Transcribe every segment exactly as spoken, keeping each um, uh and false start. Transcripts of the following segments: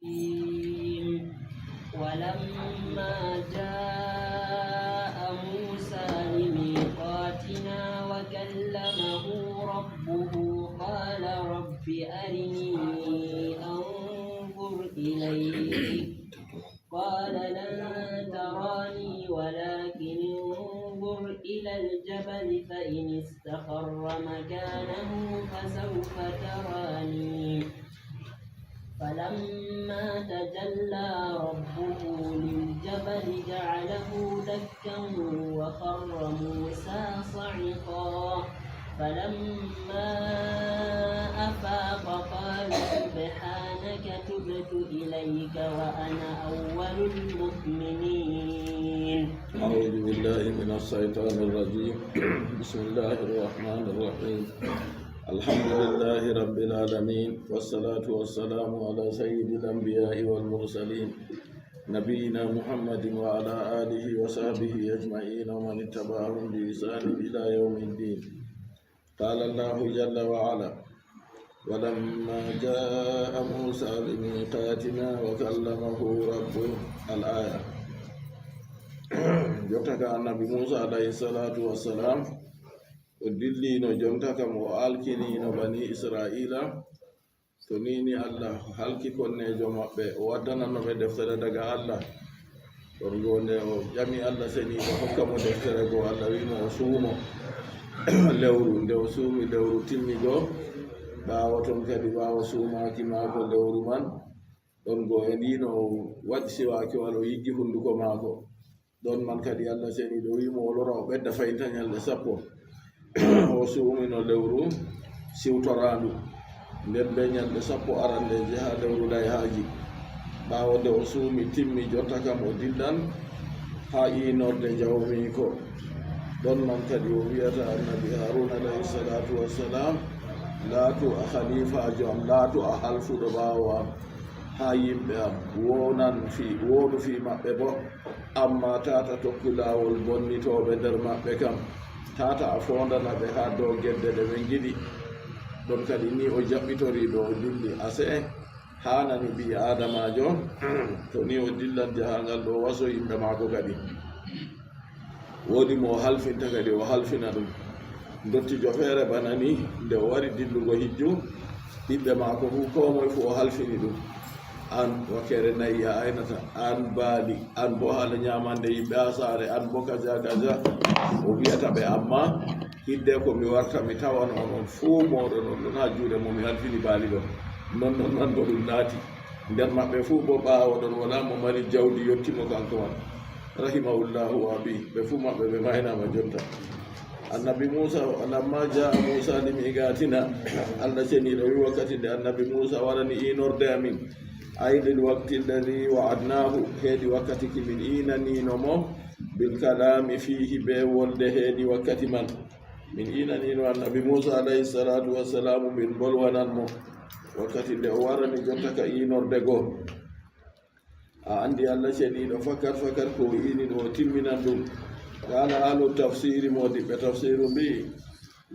الرحيم. ولما جاء موسى لميقاتنا وكلمه ربه قال رب أرني أنظر إليك. قال لن تراني ولكن انظر إلى الجبل فإن استقر مكانه فسوف تراني. فلما تجلى ربه للجبل جعله دكا وخر موسى صعقا. فلما أفاق قال سبحانك تبت إليك وأنا أول المؤمنين. أعوذ بالله من الشيطان الرجيم. بسم الله الرحمن الرحيم. الحمد لله رب العالمين، والصلاة والسلام على سيد الأنبياء والمرسلين، نبينا محمد وعلى آله وصحبه أجمعين ومن اتبعهم بإحسان إلى يوم الدين. قال الله جل وعلا: ولما جاء موسى لميقاتنا وكلمه ربه. الآية. Jonta ka Annabi Muusa alayhi salaatu wa salaam, o dilliino jonta kam, o alkiniino Banii Israa'iila. To nii ni Allah halki konneejo maɓɓe, o waddanano ɓe deftere daga Allah. Ɗon goo nde o ƴami Allah Seniiɗo hokka mo deftere goo, Allah wi'i mo o suumo lewru. Nde o suumi lewru timmi goo, ɓaawo ton kadi, ɓaawo suumaaki maako lewru man, ɗon goo e ndiino o waɗi siwaakewal, o yiggi hunnduko maako. Ɗon man kadi Allah Seniiɗo wi'i mo o lora, o ɓedda fayinta ñalɗe sappo. O suumino lewru siwtoraandu, nden bee ñalɗe sappo arandeeje haa lewru layhaaji. Ɓaawo nde o suumi timmi, jonta kam o dillan haa iinorde Jawmiiko. Ɗon man kadi o wi'ata Annabi Haaruuna alayhi salaatu wa salaam: laatu a khaliifaajo am, laatu a halfuɗo ɓaawo am haa yimɓe am, woonan fii, woonu fii maɓɓe boo. Ammaa taata tokku laawol bonnitooɓe nder maɓɓe kam. Taata a foondana ɓe haa dow gedde ɗe ɓe ngiɗi. Ɗon kadi nii o jaɓɓitori ɗo o dilli. Asee, haanani ɓii Aadamaajo, to nii o dillan jahaangal ɗo, waso yimɓe maako kadi. Woodi mo o halfinta kadi, o halfina ɗum. Ndottijo feere bana nii, nde o wari dillugo hijju, ɓiɓɓe maako fuu, koo moy fuu o halfini ɗum. Aan, wakeere na'i a aynata, aan baali, aan boo haala nyaamande yimɓe haa saare, aan boo kaza, kaza. O wi'ata ɓe, ammaa hiddeko mi warta, mi tawana on, on fuu mooɗon, on ɗon haa juuɗe mo mi halfini baali ɗo. Non, non, non boo ɗum laati. Nder maɓɓe fuu boo, ɓaawo ɗon, walaa mo mari jawdi yotti mo kanko man. Rahimahullahu wa abi, ɓe fuu maɓɓe ɓe maaynaama jonta. Annabi Muusa, lamma jaa Muusa limiqatina, Allah Seniiɗo wi'i, wakkati nde Annabi Muusa warani iinorde amin, ay lil waqti alladhi wa'adnahu, heedi wakkati ki min iinaniino mo, bil kalami fihi, bee wolde heedi wakkati man. Min iinaniino Annabi Muusa alayhi salaatu wa salaamu, min mbolwanan mo, wakkati nde o warani jonta ka iinorde goo. A anndi Allah Ceniiɗo, fakat, fakat ko o iinino o timminan ɗum. Qaala ahlu tafsiiri, moodiɓɓe tafsiiru mbi'i,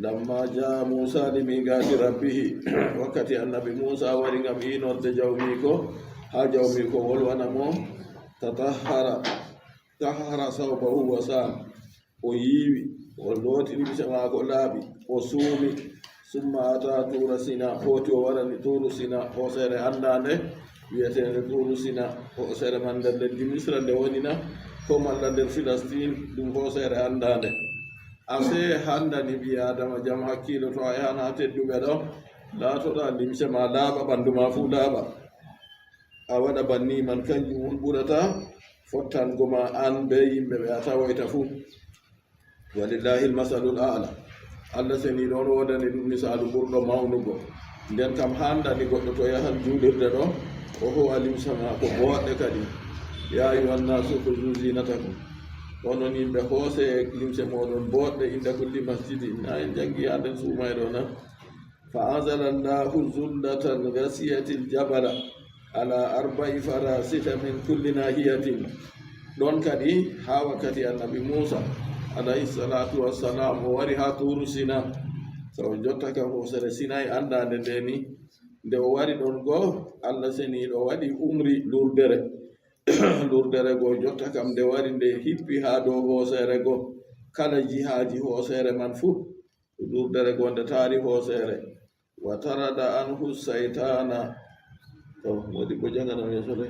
lamma jaa Muusa limiqaati rabbihi, wakkati Annabi Muusa wari ngam iinorde Jawmiiko, haa Jawmiiko wolwana mo, tatahhara, tahhara sawbahu wa saam. O yiiwi, o looti limce maako laaɓi, o suumi. Summa ata Tuura Sina, hooti o warani Tuuru Sina, hooseere anndaande, wi'eteende Tuuru Sina, hooseere man nder leddi Misra nde woni na, ko malla nder Filistin, ɗum hooseere anndaande. Asee, handani ɓii Aadama jam hakkiilo, to a yahan haa tedduɓe ɗo, laatoɗa limce ma laaɓa, ɓanndu ma fuu laaɓa. A waɗa banni man, kanjum on ɓurata fottango ma an bee yimɓe ɓe a tawoyta fuu. Walillahil masalul a'la. Allah Ceniiɗo on woodani ɗum misaalu ɓurɗo mawnugo. Nden kam handani goɗɗo to yahan juulirde ɗo, o hoo'a limce maako booɗɗe kadi. Ya ayyuhan nasu khuzu zinatakum. Onon yimɓe, hoose limce mooɗon booɗɗe, inda kulli masjidi. Na en janngi haa nder suumayɗo na? Fa anzala Allahu zullatan ghasiyatil jabala ala arba'i farasita min kulli nahiyatin. Ɗon kadi, haa wakkati Annabi Muusa, alayhi salaatu wassalaam, o wari haa Tuuru Sina. To o jotta ka hoosere Sinay anndaande nde ni, Nde o wari ɗon goo, Allah seniiɗo waɗi umri lurdere. Lurdere goo jotta kam nde wari nde hippi haa dow hooseere goo, kala jihaaji hooseere man fuu. Lurdere goo nde taari hooseere. Wa tarada anhu saytana. To, moodi bo jangana mi yeeso de.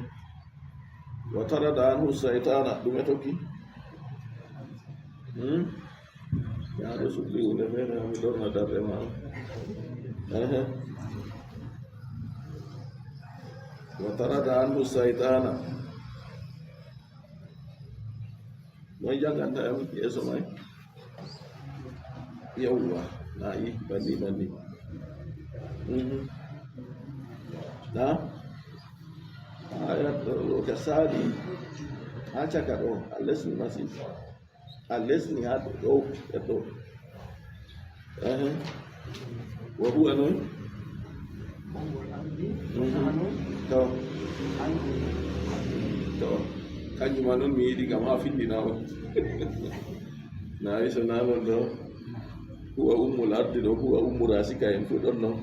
Wa tarada anhu saytana, ɗume tokki? Hmm? Yaa ɗo suddi hunde feere, mi ɗorna darɗe ma. Ehe. Wa tarada anhu saytana. Moy janganta en yeeso may? Yawwa, na yi, banni, banni. Mhm. Na? Aya ɗo, ɗo ka saali, haa caka ɗo, a lesni masin. A lesni haa ɗo, ɗo, e ɗo. Ehe. Wa huwa non? Mhm. To. To. Kanjum ma non mi yiɗi ngam haa findina on. Na yi so na non ɗo. Huwa ummul ardi ɗo, huwa ummu rasika en fuu ɗon non.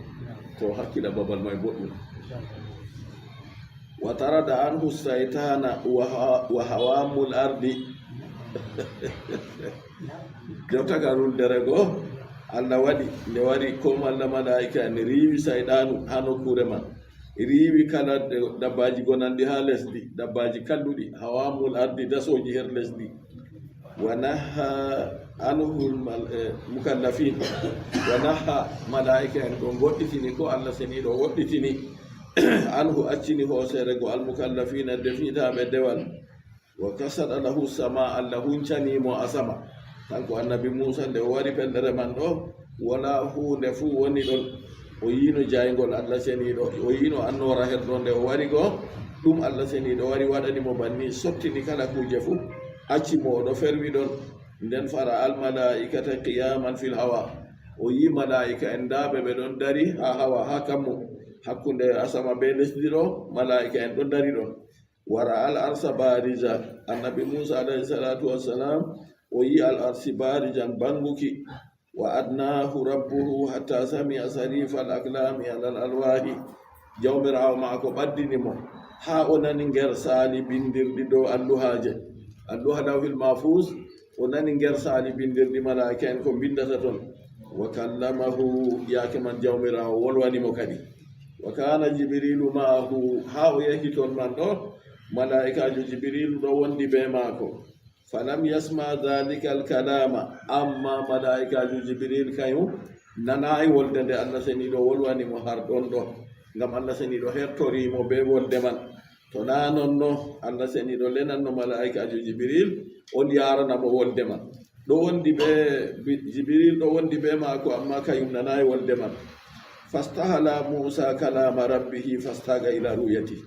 To hakkila babal may boɗɗum. Wa tarada anhu saytana wa ha-, wa hawamul ardi. Jotta ka lurdere goo, Allah waɗi, nde wari ko malla malaa'ika en riiwi sayɗaanu haa nokkuure man. Riiwi kala de-, dabbaaji gonanɗi haa lesdi, dabbaaji kalluɗi, hawamul ardi, dasooji her lesdi. Wa naha anhul mal-, eh, mukallafin. Wa naha malaa'ika en ɗo ngoɗɗitini ko Allah seniiɗo woɗɗitini. Anhu accini hooseere goo al mukallafina defnitaaɓe dewal. Wa kasada lahu sama, Allah huncani mo asama. Kanko annabi Muusa, nde o wari fellere man ɗo, wala huunde fuu woni ɗon. O yiino jayngol Allah seniiɗo, o yiino annoora her ɗo nde o wari goo, ɗum Allah seniiɗo wari waɗani mo banni, sottini kala kuuje fuu, acci mo o ɗo ferwi ɗon. Nden fara al malaa'ikata qiyaman fil hawa. O yi'i malaa'ika en ndaa ɓe ɓe ɗon dari haa hawa, haa kammu, hakkunde asama bee lesdi ɗo, malaa'ika en ɗon dari ɗon. Wa ra'al arsa barija. Annabi Muusa alayhi salaatu wassalam, o yi'i al arsi barijan bannguki. Wa adnahu rabbuhu hatta sami'a sarifal aklami alal alwahi. Jawmiraawo maako ɓaddini mo, haa o nani ngersaali binndirɗi dow alluhaaje. Alluha lawhil mahfuz, o nani ngersaali binndirɗi malaa'ika en ko mbinndata ton. Wa kallamahu, yaake man Jawmiraawo wolwani mo kadi. Wa kana Jibrilu ma'ahu, haa o yehi ton man ɗo, malaa'ikaajo Jibrilu ɗo wondi bee maako. Falam yasma dhalikal kalama, amma malaa'ikaajo Jibril kayum nanaay wolde nde Allah seniiɗo wolwani mo har ɗon ɗo, ngam Allah seniiɗo hertori mo bee wolde man. To naa non no, Allah seniiɗo lenanno malaa'ikaajo Jibril, on yaarana mo wolde man. Ɗo wondi bee bi-, Jibril ɗo wondi bee maako, amma kayum nanaay wolde man. Fastahala Muusa kalama rabbihi fastaga ila ru'yati.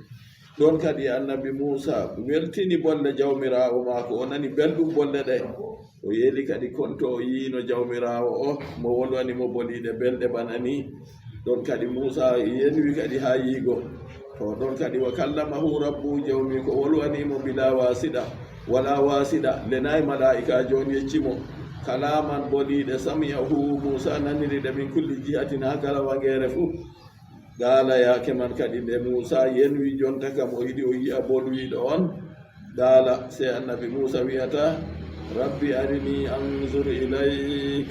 Ɗon kadi annabi Muusa weltini bolle Jawmiraawo maako, o nani belɗum bolle ɗe. O yeeli kadi konto o yi'ino Jawmiraawo o, mo wolwani mo boliiɗe belɗe bana ni. Ɗon kadi Muusa yenwi kadi haa yi'igo. To ɗon kadi wa kallamahu rabbu, Jawmiiko wolwani mo bila wasiɗa. Wala wasiɗa, lenaay malaa'ikaajo on yecci mo. Kalaman boliiɗe sami'ahu, Muusa naniri ɗe min kulli jihatin haa kala wangeere fuu. Qaala, yaake man kadi nde Muusa yenwi jonta kam o yiɗi o yi'a bolwiiɗo on. Qaala, sey annabi Muusa wi'ata, rabbi arini anzur ilayk.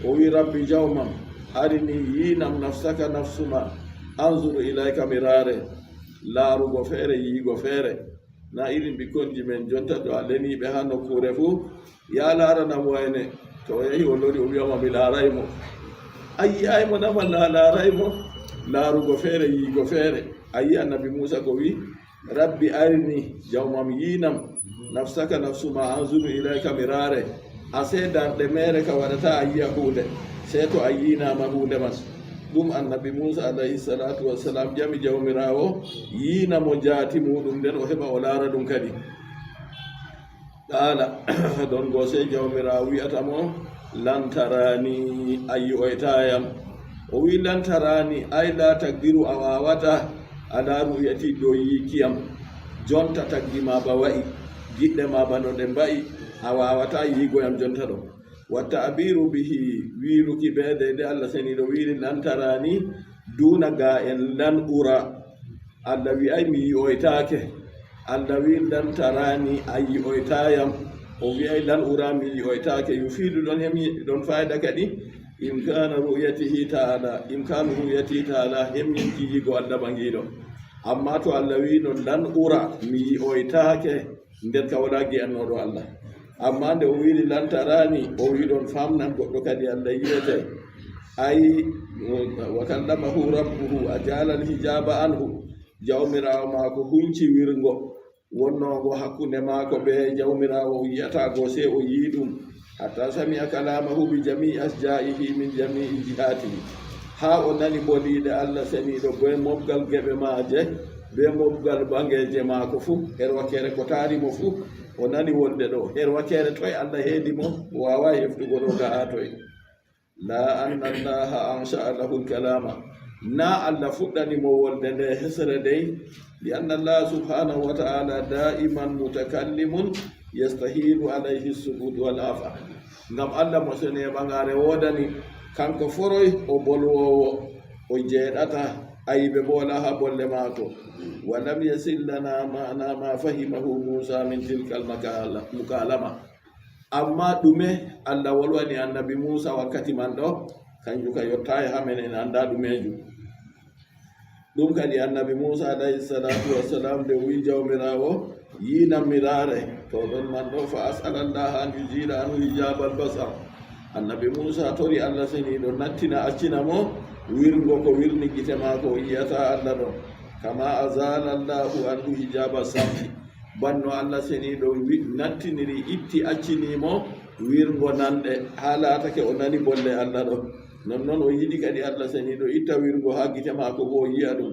O wi, rabbi jawmam, arini yiinam nafsaka nafsu ma, anzur ilayka mi raare. Laarugo feere, yi'igo feere. Na irin ɓikkonji men jonta to a leni ɓe haa nokkuure fuu, ya laarana mo wayne. To o yahi o lori o wi'a ma mi laaray mo. A yi'ay mo na malla a laaray mo? Laarugo feere, yi'igo feere. A yi'i annabi Muusa ko wi, rabbi arini, jawmam yiinam, nafsaka nafsu ma anzuru ilayka mi raare. Asee darɗe meere ka waɗata a yi'a huunde, sey to a yi'inaama huunde man. Ɗum annabi Muusa alayhi salaatu wassalam ƴami Jawmiraawo, yi'ina mo jaati muuɗum nden o heɓa o laara ɗum kadi. Qaala, ɗon go sey Jawmiraawo wi'ata mo, lan taraani, a yi'oytaayam. O wi'i, lan taraani, ay laa taqdiru, a waawataa, alaa ru'yati, dow yi'ukiyam. Jonta tagdi ma ba wa'i, giɗɗe ma ba no ɗe mba'i, a waawataa yi'ugoyam jonta ɗo. Wa ta'biiru bihi, wiiruki bee de, de Allah seniiɗo wiiri, lan taraani, Duna ga en lan ura. Allah wi'ay mi yi'oytaake. Allah wi lan tarani a yi'oytayam. O wi'ay lan ura mi yi'oytaake. Yufidu ɗon hemyi ɗon fayda kadi. Imkana ru'yatihi ta'ala. Imkanu ru'yatihi ta'ala hemyinki yigo Allah bangiɗo. Amma to Allah wi non lan ura mi yi'oytaake. Nden ka wala gi'annoɗo Allah. Amma nde o wi'iri lan tarani, o wi'i ɗon famnan goɗɗo kadi Allah yi'ete. Ay, wa kallamahu rabbuhu, a jaalal hijaba anhu. Jawmiraawo maako hunci wirngo wonnongo hakkunde maako be Jawmiraawo o yi'ata go, sey o yi'i ɗum. Hatta sami'a kalamahu bi jami'i asja'ihi min jami'i jihatihi. Haa o nani boliiɗe Allah seniiɗo be mobgal geɓe maaje, be mobgal bangeeje maako fuu, her wakkeere ko taari mo fuu. O nani wolde ɗo, her wakkeere toy Allah heedi mo, o waaway heftugo ɗo ga haa toy. La anna Allaha ansha'a lahul kalama. Na Allah fuɗɗani mo wolde nde hesere dey, li anna Allah subhanahu wa ta'ala da'iman mutakallimun yastahilu alayhi sukut wal afa. Ngam Allah mo sene ɓangaare woodani, kanko foroy o bolwoowo, o jeeɗata, ayibe bo wala haa bolle maako. Wa lam yasil lana ma'ana ma fahimahu Musa min tilkal makala-, mukalama. Amma ɗume Allah wolwani annabi Musa wakkati man ɗo, kanjum ka yottaay haa men, en anndaa ɗumeejum. Ɗum kadi annabi Musa alayhi salatu wassalam nde o wi'i Jawmiraawo, yiinam miraare, to ɗon man ɗo, fa as'ala Allaha an yuzila anhu hijabal basar. Annabi Musa tori Allah seniiɗo nattina accina mo wirngo ko wirni gite maako o yi'ata Allah ɗon. Kama azala Allahu anhu hijaba sam'i. Banno Allah seniiɗo wi-, nattiniri, itti, accini mo wirngo nanɗe, haa laatake o nani bolle Allah ɗo. Nonnon o yiɗi kadi Allah seniiɗo itta wirngo haa gite maako bo o yi'a ɗum.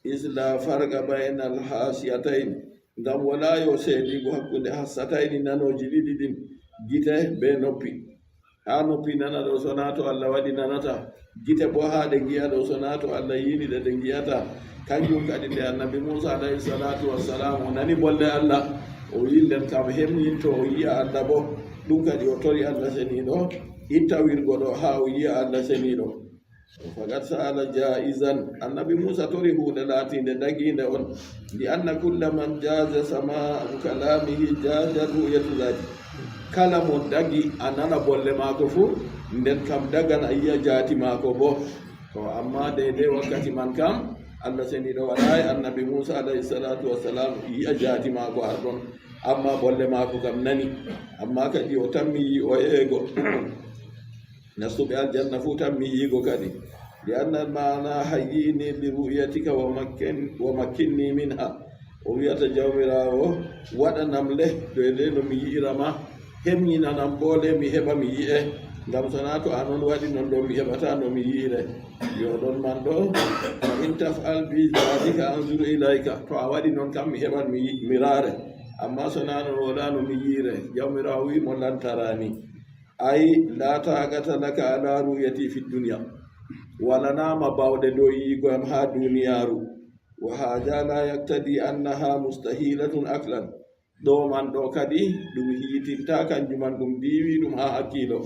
Is la farqa baynal hasiyatayn, ngam walaa yo seedigo hakkunde hassatayni nanooji ɗiɗi ɗin, gite bee noppi. Haa noppi nana ɗo, so naa to Allah waɗi nanata. Gite boo haa ɗe ngi'a ɗo, so naa to Allah yiini ɗe, ɗe ngi'ata. Kanjum kadi nde annabi Muusa alayhi salaatu wassalaam o nani bolle Allah, o wi'i nden kam hemyinto o yi'a Allah boo. Ɗum kadi o tori Allah seniiɗo itta wirgo ɗo haa o yi'a Allah seniiɗo. Fakat sa'ala jaizan. Annabi Muusa tori huunde laatiinde dagiinde on. Li anna kulla man jaza sama'u kalamihi jaza ru'yatu zati. Kala mo dagi a nana bolle maako fuu, nden kam dagan a yi'a jaati maako boo. To amma deydey wakkati man kam, Allah seniiɗo waɗaay annabi Muusa alayhi salaatu wassalaam yi'a jaati maako har ɗon. Amma bolle maako kam nani. Amma kadi o tammi yi'oyeego. Nastuɓe aljanna fuu tammi yi'igo kadi. Li anna al maana hayyini li ru'yatika wa makkin-, wa makkinni minha. O wi'ata Jawmiraawo, waɗanam le, deydey no mi yi'ira ma, hemyinanam boo le, mi heɓa mi yi'e. Ngam so naa to a non waɗi non ɗo, mi heɓataa no mi yi'ire. Yo ɗon man ɗo, fa in taf'al bi dhalika anzur ilayka. To a waɗi non kam, mi heɓan mi yi-, mi raare. Amma so naa non, walaa no mi yi'ire. Jawmiraawo wi'i mo, lan tarani. Ay, la taqata laka ala ru'yati fi dunya. Walanaama bawɗe dow yi'igo am haa duniyaaru. Wa haadha la yaqtadi annaha mustahilatun aqlan. Ɗo man ɗo kadi ɗum hiitinta, kanjum man ɗum diiwi ɗum haa hakkiilo.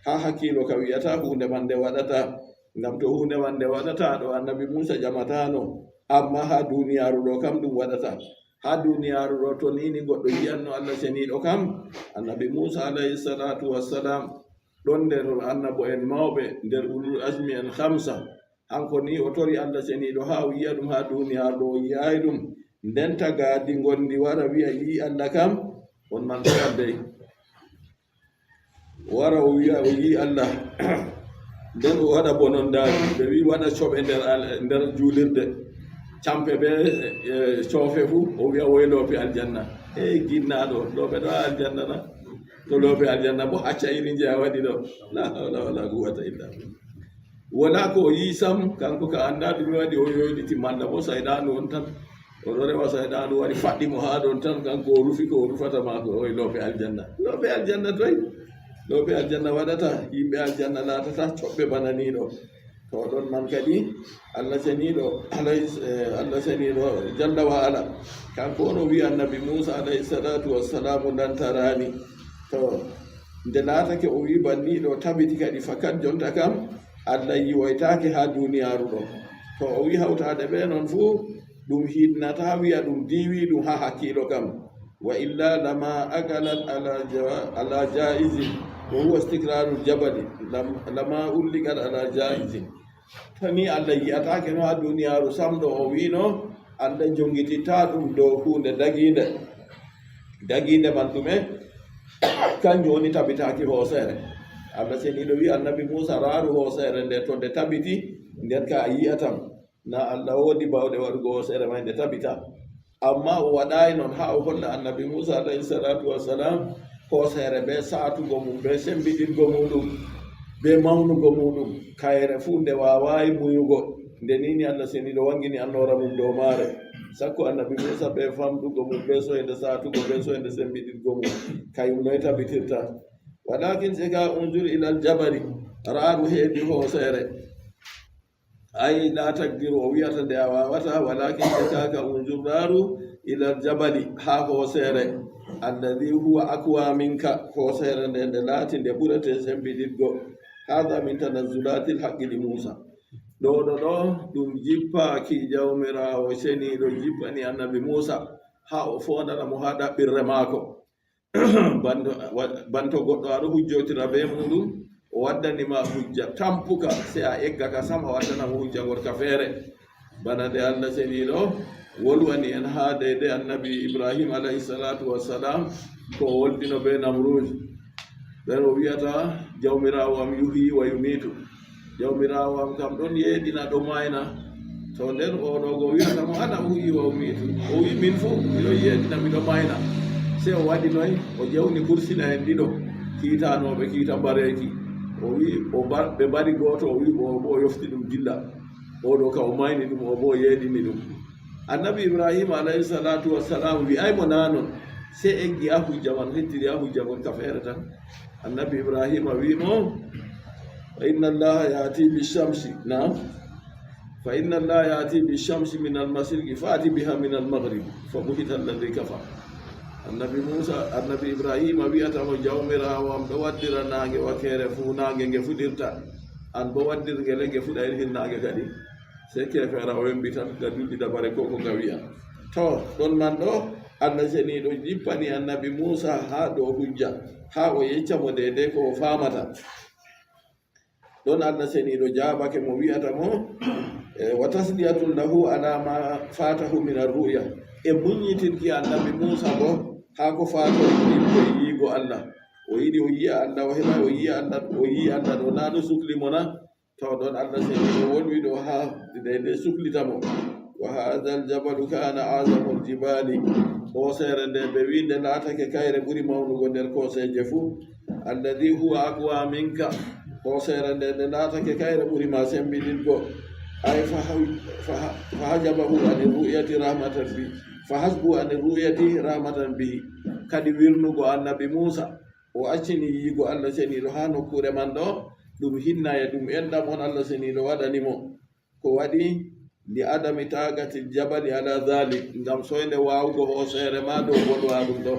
Haa hakkiilo ka wi'ata huunde man nde waɗata. Ngam to huunde man nde waɗata ɗo, annabi Muusa ƴamataano. Amma haa duniyaaru ɗo kam ɗum waɗata. Haa duniyaaru ɗo, to ni ni goɗɗo yi'anno Allah seniiɗo kam, annabi Muusa alayhi salaatu wassalaam ɗon nder annabo'en mawɓe, nder ulul azmi en khamsa. Hanko ni o tori Allah seniiɗo haa o yi'a ɗum haa duniyaaru ɗo, o yi'aay ɗum. Nden tagaadi ngondi wara wi'a yi'i Allah kam, on man tagaadey. Wara o wi'a o yi'i Allah. Nden o waɗa bonondaaji. Ɓe wi'i waɗa coɓe nder al-, nder juulirde. Campe be, e, coofe fuu, o wi'a woy loope aljanna. Hey, ginnaaɗo, loope ɗo haa aljanna na? To loope aljanna bo acca irin je a waɗi ɗo. La hawla wala quwwata illa billah. Wala ko o yi'i sam, kanko ka anndaa ɗume waɗi o yoyliti, malla bo sayɗaanu on tan. O ɗo rewa sayɗaanu wari faɗɗi mo haa ɗon tan, kanko o rufi ko o rufata maako, o e loope aljanna. Loope aljanna toy? Loope aljanna waɗata, yimɓe aljanna laatata coɓɓe bana nii ɗo. To ɗon man kadi, Allah seniiɗo, alayhi, eh, Allah seniiɗo jalla wa ala, kanko on o wi'i annabi Muusa alayhi salaatu wassalaamu, lan tarani. To nde laatake o wi'i banni ɗo, tabiti kadi fakat jonta kam, Allah yi'oytaake haa duniyaaru ɗo. To o wi hawtaade ɓe noon fuu, ɗum hiɗnataa wiya ɗum diiwii ɗum haa hakkiilo kam. Wa illa lama akalat ala ja-, ala jaizin, wa huwa istiqrarul jabali, lam-, lama ulliqat ala jaizin. To ni Allah yi'ataake no haa duniyaaru sam ɗo o wi'no, Allah jongititta ɗum dow huunde dagiinde. Dagiinde man ɗume? Kanjum woni tabitaaki hooseere. Allah seniiɗo wi'i Annabi Muusa, "Raaru hooseere nde, to nde tabiti, nden ka a yi'atam." Na Allah woodi baawɗe waɗugo hooseere may nde tabita? Amma o waɗaay noon haa o holla Annabi Muusa alayhi salaatu wassalam hooseere bee saatugo mum, bee sembiɗirgo muuɗum, bee mawnugo muuɗum. Kayre fuu nde waawaayi muyugo. Nde ni ni Allah seniiɗo wangini annoora mum dow maare. Sakko Annabi Muusa bee famɗugo mum, bee soynde saatugo, bee soynde sembiɗirgo mum. Kayum noy tabitirta? Walakin seka unzur ilal jabali, raaru heedi hooseere. Ay, la taqdiru, o wi'ata nde a waawata, walakin seka ka unzur, raaru ilal jabali, haa hooseere, alladhi huwa aqwa minka, hooseere nde, nde laati nde ɓurete sembiɗirgo. Hadha min tanazzulatil haqqi li Muusa. Ɗo, ɗo, ɗo, ɗum jippaaki Jawmiraawo Ceniiɗo jippani Annabi Muusa, haa o foondana mo haa ɗaɓɓirre maako. Banto, wa-, banto goɗɗo aɗo hujjotira bee muuɗum, o waddani ma hujja tampuka, sey a egga ka sam, a waddana mo hujja gorka feere. Bana nde Allah Ceniiɗo wolwani en haa deydey Annabi Ibrahim alayhi salaatu wassalam, ko o wolɗino bee Namruuj. Ɓen o wi'ata, "Jawmiraawo am yuhyi wa yumiitu." Jawmiraawo am kam ɗon yeeɗina, ɗo maayna. To nden o ɗo go wi'ata mo, "Ana uhyi wa umiitu." O wi'i, "Min fuu miɗo yeeɗina, miɗo maayna." Sey o waɗi noy? O jawni kursina en ɗiɗo, kiitanooɓe kiita mbareeki. O wi'i, o mba-, ɓe mbari gooto, o wi'i, o, o yofti ɗum dilla. O ɗo ka o maayni ɗum, o boo yeeɗini ɗum. Annabi Ibrahima alayhi salaatu wassalam wi'aay mo naa non, sey eggi a hujja man, hettiri a hujja gon ka feere tan. Annabi Ibrahima wi'i mo, "Fa inna Allaha ya'ti bi shamsi." Naam. "Fa inna Allaha ya'ti bi shamsi min al mashriqi fa'ti biha min al maghribi fa buhita alladhi kafar." Annabi Muusa, Annabi Ibrahima wi'ata mo, "Jawmiraawo am ɗo waddira naange wakeere fuu, naange nge fuɗirta. An boo waddir nge le, nge fuɗa hirnaange kadi." Sey keefeera o wembitan, nga dulli dabare ko ko nga wi'a. To, ɗon man ɗo, Allah Ceniiɗo jippani Annabi Muusa haa ɗo hujja, haa o yecca mo deydey ko o faamata. Ɗon Allah Ceniiɗo jaabake mo, wi'ata mo, e, "Wa tasliyatun lahu ala ma fatahu min ar-ru'ya." E muññitinki Annabi Muusa bo, haa ko faatoyi ko yi'go Allah. O yiɗi o yi'a Allah, o heɓa o yi'a Allah, o yi'i Allah ɗo, naa ɗo sukli mo na? To ɗon Allah Ceniiɗo wolwi ɗo haa deydey suklita mo. "Wa hadha al-jabalu kana a'zama al-jibali." Hooseere nde ɓe wi'i nde laatake kayre ɓuri mawnugo nder kooseeje fuu. "Alladhi huwa aqwa minka." Hooseere nde, nde laatake kayre ɓuri ma sembiɗirgo. Ay fa ha-, fa ha-, fa hajabahu an ru'yati rahmatan bi. Fa hasbu an ru'yati rahmatan bi. Kadi wirnugo Annabi Muusa. O accini yi'go Allah Ceniiɗo haa nokkuure man ɗo, ɗum hinnaye, ɗum enɗam on Allah Ceniiɗo waɗani mo. Ko waɗi? "Li adami taqatil jabali ala dhalik," ngam soynde waawugo hooseere ma dow bolwaaɗum ɗo.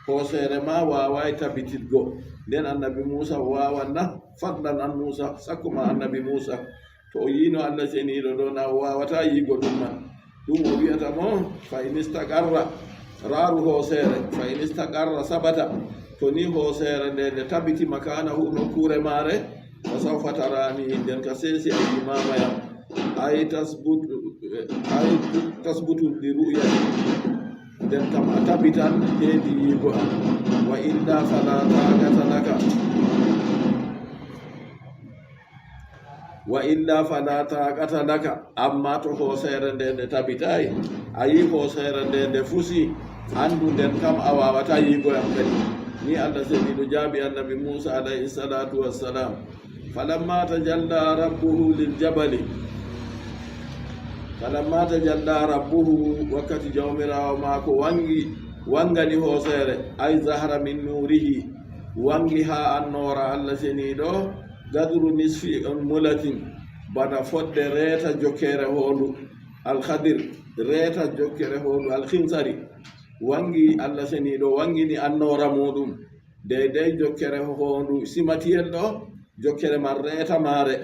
Hooseere ma waawaay tabititgo. Nden Annabi Muusa waawan na? Fadlan an Muusa, sakko ma Annabi Muusa. To o yi'no Allah Ceniiɗo ɗo, na o waawataa yi'go ɗum man. Ɗum o wi'ata mo, "Fa in istaqarra," raaru hooseere, "fa in istaqarra sabata," to ni hooseere nde, nde tabiti, "makanahu," nokkuure maare, "fa sawfa tarani," nden ka seesi a yi'i maama yam. Ay tasbutu, ay tasbutu li ru'yati, nden kam a tabitan heedi yi'go am. "Wa illa fala taqata laka." "Wa illa fala taqata laka," amma to hooseere nde, nde tabitaay, a yi'i hooseere nde, nde fusi, anndu nden kam a waawataa yi'go yam kadi. Ni Allah Ceniiɗo jaabi Annabi Muusa alayhi salaatu wassalam. "Falamma tajalla rabbuhu lil jabali." "Falamma tajalla rabbuhu," wakkati Jawmiraawo maako wangi, wangani hooseere, ay zahara min nuurihi, wangi haa annoora Allah Ceniiɗo, gadru nisfi on mulatin, bana fodde reeta jokkere hoondu, alkhadir, reeta jokkere hoondu, alkhinsari. Wangi Allah Ceniiɗo, wangini annoora muuɗum, deydey jokkere hoondu simatiyel ɗo, jokkere man reeta maare.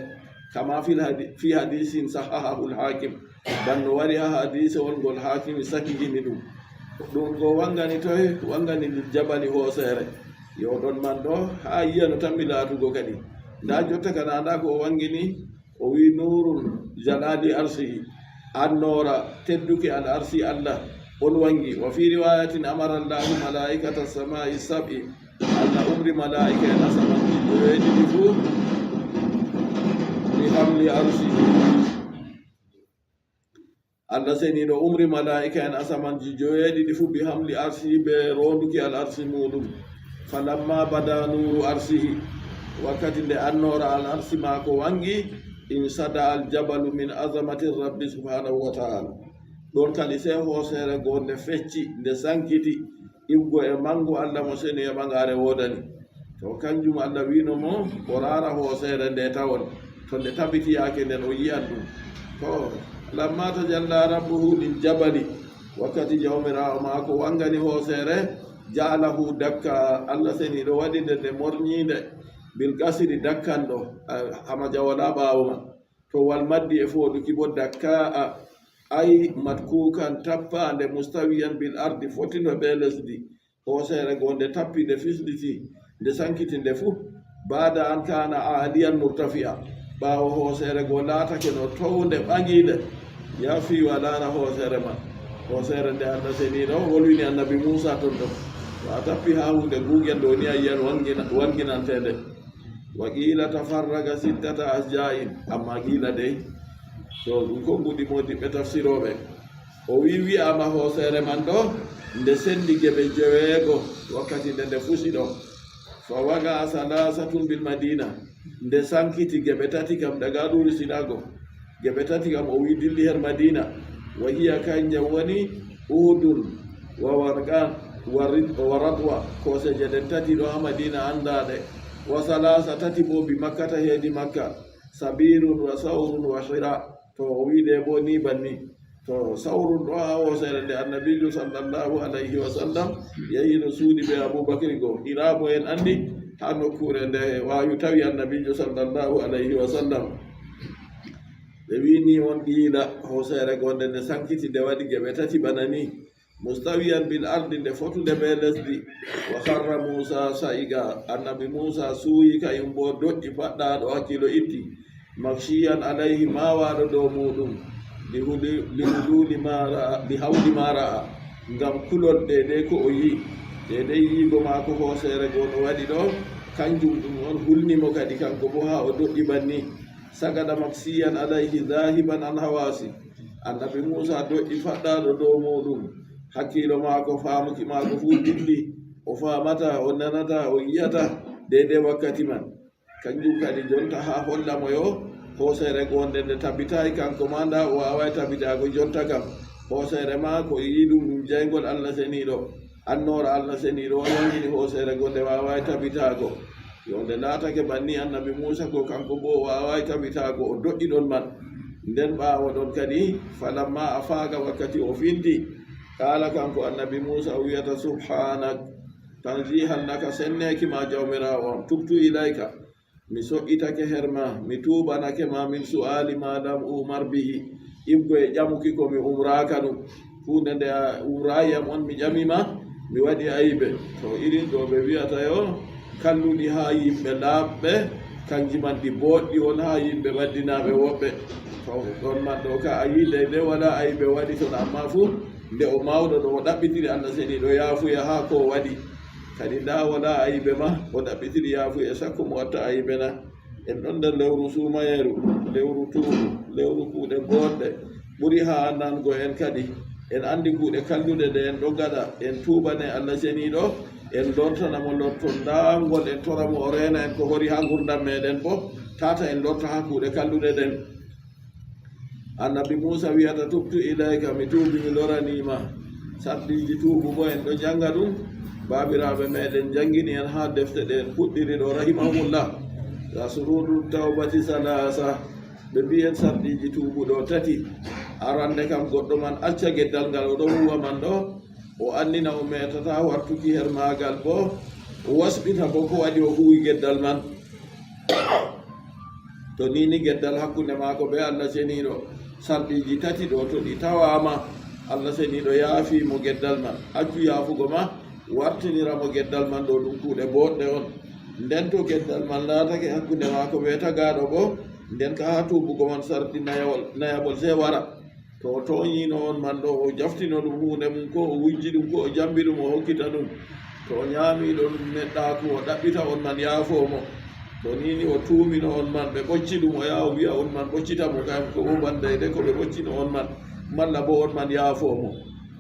Kama fil hadi-, fi hadisin sahahahu al-Hakim. Banno wari ha hadisewol ngol Hakimi sahihini ɗum. Ɗum ko wangani toye, wangani lil jabali hooseere. Yo ɗon man ɗo, ha yiya no tammi laatugo kadi. Nda jotta kana nda ko o wangini, o wi nurun jalali arsihi. Annoora tedduki al arsi Allah on wangi. Wa fi riwayatin amara Allahu malaikata samai sab'i. Allah umri malaa'ika en asamanji joweeɗiɗi fuu bi hamli arsihi. Allah seniiɗo umri malaa'ika en asamanji joweeɗiɗi fuu bi hamli arsihi, ɓe roonduki al arsi muuɗum. Falamma bada nuuru arsihi, wakkati nde annoora al arsi maako wangi, insada al jabalu min azamati rabbi subhanahu wa ta'ala. Ɗon kadi sey hooseere goo nde fecci, nde sankiti, iwgo e manngu Allah mo seni e ɓagaare woodani. To kanjum Allah wi'no mo o raara hooseere nde tawon, to nde tabiti yaake nden o yi'an ɗum. To, lamma tajalla rabbuhu lil jabali, wakkati Jawmiraawo maako wangani hooseere, ja'alahu dakka, Allah seniiɗo waɗi nde nde mornyiinde, bil kasri dakkanɗo, a, hamaja walaa ɓaawo man. To wal maddi e fooɗuki bo dakka'a, ay matkukan tappaande mustawiyan bil ardi fotino be lesdi. Hooseere goo nde tappi, nde fisnditi, nde sankiti nde fuu. Baada an kana aaliyan murtafi'a. Ɓaawo hooseere goo laatake no townde ɓaŋiinde. Ya fiyu a laara hooseere ma. Hooseere nde Allah seniiɗo wolwini annabi Muusa ton ɗon. To a tappi haa huunde guugel ɗo ni a yi'an wangina-, wanginanteende. Wa qiila tafarraga sittata asja'in, amma qiila dey, to ɗum ko mbuɗi moodiɓɓe tafsirooɓe. O wi, wi'aama hooseere man ɗo, nde sendi geɓe joweego wakkati nde nde fusi ɗo. Fa waga salasatun bil madina, nde sankiti geɓe tati kam daga ɗuri sinago. Geɓe tati kam o wi dilli her Madina. Wa hiya kanjam woni Uhudun wa Warqan wa Rid-, wa Radwa, kooseeje ɗen tati ɗo ha Madina andaaɗe. Wa salasa tati bo bi Makkata heedi Makka. Sabirun wa Sawrun wa Hira. To o wi ɗe bo ni banni. To Sawrun ɗo ha hooseere nde Annabiijo sallallahu alayhi wa sallam yahi no suuɗi be Abubakri go. Hira bo en andi ha nokkuure nde waawi tawi Annabiijo sallallahu alayhi wa sallam. Ɓe wi'i ni on qiila, hooseere goo nde nde sankiti nde waɗi geɓe tati bana ni, mustawiyan bil ardi, nde fotunde bee lesdi. Wa kharra Muusa sa'iqa, annabi Muusa suuyi kayum boo doƴƴi paɗɗaaɗo hakkiilo itti. Makshiyan alayhi, maawaaɗo dow muuɗum. Li huli-, li hululi ma ra'a, li hawli ma ra'a, ngam kulol deydey ko o yi'i. Deydey yi'igo maako hooseere goo no waɗi ɗo, kanjum ɗum on hulni mo kadi kanko boo haa o doƴƴi banni. Sagada maksiyan alayhi zahiban an hawasi. Annabi Muusa doƴƴi faɗɗaaɗo dow muuɗum. Hakkiilo maako, faamuki maako fuu dilli. O faamataa, o nanataa, o yi'ataa deydey wakkati man. Kanjum kadi jonta haa holla mo yo hooseere goo nde nde tabitaay, kanko maa ndaa o waawaay tabitaago jonta kam. Hooseere maa ko yi'i ɗum, ɗum jayngol Allah seniiɗo. Annoora Allah seniiɗo on wangini hooseere goo nde waawaay tabitaago. Yo nde laatake banni annabi Muusa go, kanko boo o waawaay tabitaago, o doƴƴi ɗon man. Nden ɓaawo ɗon kadi, falamma afaaqa, wakkati o finti, qaala, kanko annabi Muusa o wi'ata, subhaanak, tanziihan laka, senneeki ma Jawmiraawo am, tubtu ilayka, mi so'itake her ma, mi tuubanake ma, min su'aali ma lam u'mar bihi, iwgo e ƴamuki ko mi umraaka ɗum. Huunde nde a umraay am on mi ƴami ma, mi waɗi aybe. To irin ɗo ɓe wi'ata yo kalluɗi haa yimɓe laaɓɓe, kanji man ɗi booɗɗi won haa yimɓe ɓaddinaaɓe woɓɓe. To ɗon man ɗo ka a yi'i dey nde walaa aybe waɗi ton, amma fuu nde o mawɗo ɗo o ɗaɓɓitiri Allah seniiɗo yaafuya haa ko o waɗi. Kadi ndaa walaa aybe ma, o ɗaɓɓitiri yaafuya sakko mo watta aybe na. En ɗon nder lewru suumayeeru, lewru tuubu, lewru kuuɗe booɗɗe. Ɓuri haa nango en kadi. En andi kuuɗe kalluɗe ɗe en ɗon ngaɗa. En tuubane Allah seniiɗo, en lortana mo lortol ndaangol, en tora mo o reena en ko hori haa ngurdam meɗen boo, tata en lorta haa kuuɗe kalluɗe ɗen. Annabi Muusa wi'ata, tubtu ilayka, mi tuubi, mi loranii ma. Sarɗiiji tuubu boo en ɗo jannga ɗum. Baabiraaɓe meɗen janngini en haa defte ɗe en puɗɗiri ɗo, rahimahumullah. Shuruuɗu tawbati salaasa. Ɓe mbi'i en sarɗiiji tuubu ɗo tati. Arande kam, goɗɗo man acca geddal ngal o ɗon huuwa man ɗo, o annina o meetataa wartuki her maagal boo, o wasɓita boo ko waɗi o huuwi geddal man. To nii ni geddal hakkunde maako bee Allah Seniiɗo, sarɗiiji tati ɗo, to ɗi tawaama, Allah Seniiɗo yaafi mo geddal man, accu yaafugo ma, wartinira mo geddal man ɗo, ɗum kuuɗe booɗɗe on. Nden to geddal man laatake hakkunde maako bee tagaaɗo boo, nden ka haa tuubugo man sarɗi nayawol, nayaɓol sey wara. To o toonyiino on man ɗo, o jaftino ɗum huunde mum, koo o wujji ɗum, koo o jambi ɗum, o hokkita ɗum. To o nyaami ɗon neɗɗaaku, o ɗaɓɓita on man yaafoo mo. To nii ni o tuumino on man, ɓe ɓocci ɗum, o yaha o wi'a on man ɓoccita mo, kam ko o banndayde ko ɓe ɓoccino on man, malla boo on man yaafoo mo.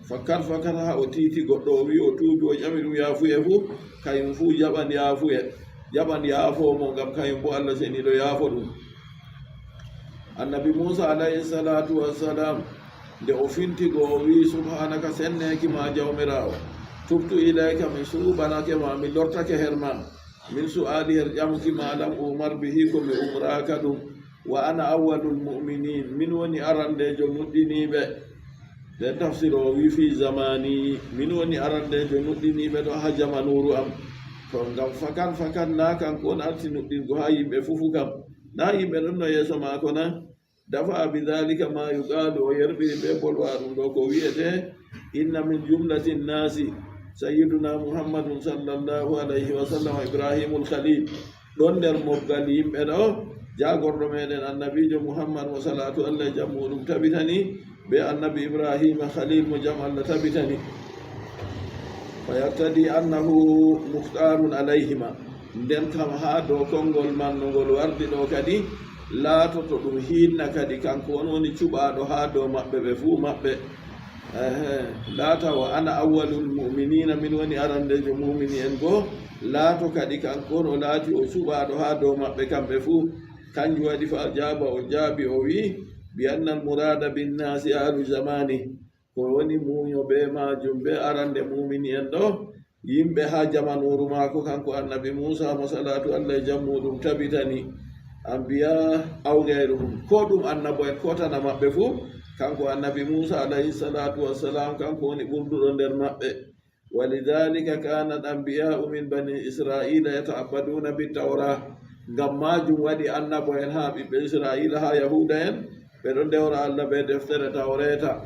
Fakkat, fakkat, haa o tiiti goɗɗo, o wi'i o tuubi, o ƴami ɗum yaafuye fuu, kayum fuu jaɓan yaafuye, jaɓan yaafoo mo, ngam kayum boo Allah Seniiɗo yaafo ɗum. Annabi Muusa, alayhi salaatu wassalaam, nde o finti go, o wi'i, "Subhaanaka, senneeki ma, Jawmiraawo. Tubtu ilayka, mi suuɓanake ma, mi lortake her ma. Min su'aali, her ƴamuki ma, lam u'mar bihi, ko mi umraaka ɗum. Wa ana awwalul mu'miniin, min woni arandeejo nuɗɗiniiɓe." Nden tafsir o wi'i, "Fii zamaani, min woni arandeejo nuɗɗiniiɓe ɗo haa jamanuuru am." To ngam fakan fakan, naa kanko on arti nuɗɗingo haa yimɓe fuu fu kam. Naa yimɓe ɗon no yeeso maako na? Dafa'a bi daalika maa yuqaalu, o yerɓiri bee bolwaaɗum ɗo ko wi'ete, "Inna min jumlati nnaasi sayyidunaa Muhammadun sallallahu alayhi wa sallam Ibraahimul Khaliil." Ɗon nder mobgal yimɓe ɗo, jaagorɗo meeɗen annabiijo Muhammad mo salaatu Allah e jam muuɗum tabitani, bee annabi Ibraahiima Khaliil mo jam Allah tabitani. Fa yaqtadi annahu mukhtaarun alayhima. Nden kam haa dow konngol man no ngol wardi ɗo kadi, laatoto ɗum hiinna kadi kanko on woni cuɓaaɗo haa dow maɓɓe ɓe fuu maɓɓe. Ehe, laata wa ana awwalul mu'miniina, min woni arandeejo mu'mini en goo, laato kadi kanko on o laati o cuɓaaɗo haa dow maɓɓe kamɓe fuu. Kanjum waɗi fa ajaaba, o jaabi o wi'i, "Bi annal muraada bin naasi ahlu zamaani." Ko woni muuyo bee maajum, bee arande muumini en ɗo, yimɓe haa jamanuuru maako, kanko annabi Muusa mo salaatu Allah e jam muuɗum tabitani, ambiya aw gayruhum, koo ɗum annabo en, koo tana maɓɓe fuu, kanko annabi Muusa alayhi salaatu wassalaam, kanko woni ɓurduɗo nder maɓɓe. Walidaalika kaanat anbiyaa'u min banii Israa'iila yata'abbaduuna bit-tawraa. Ngam maajum waɗi annabo en haa ɓiɓɓe Israa'iila, haa Yahuuda en, ɓe ɗon ndewra Allah bee deftere Tawreeta.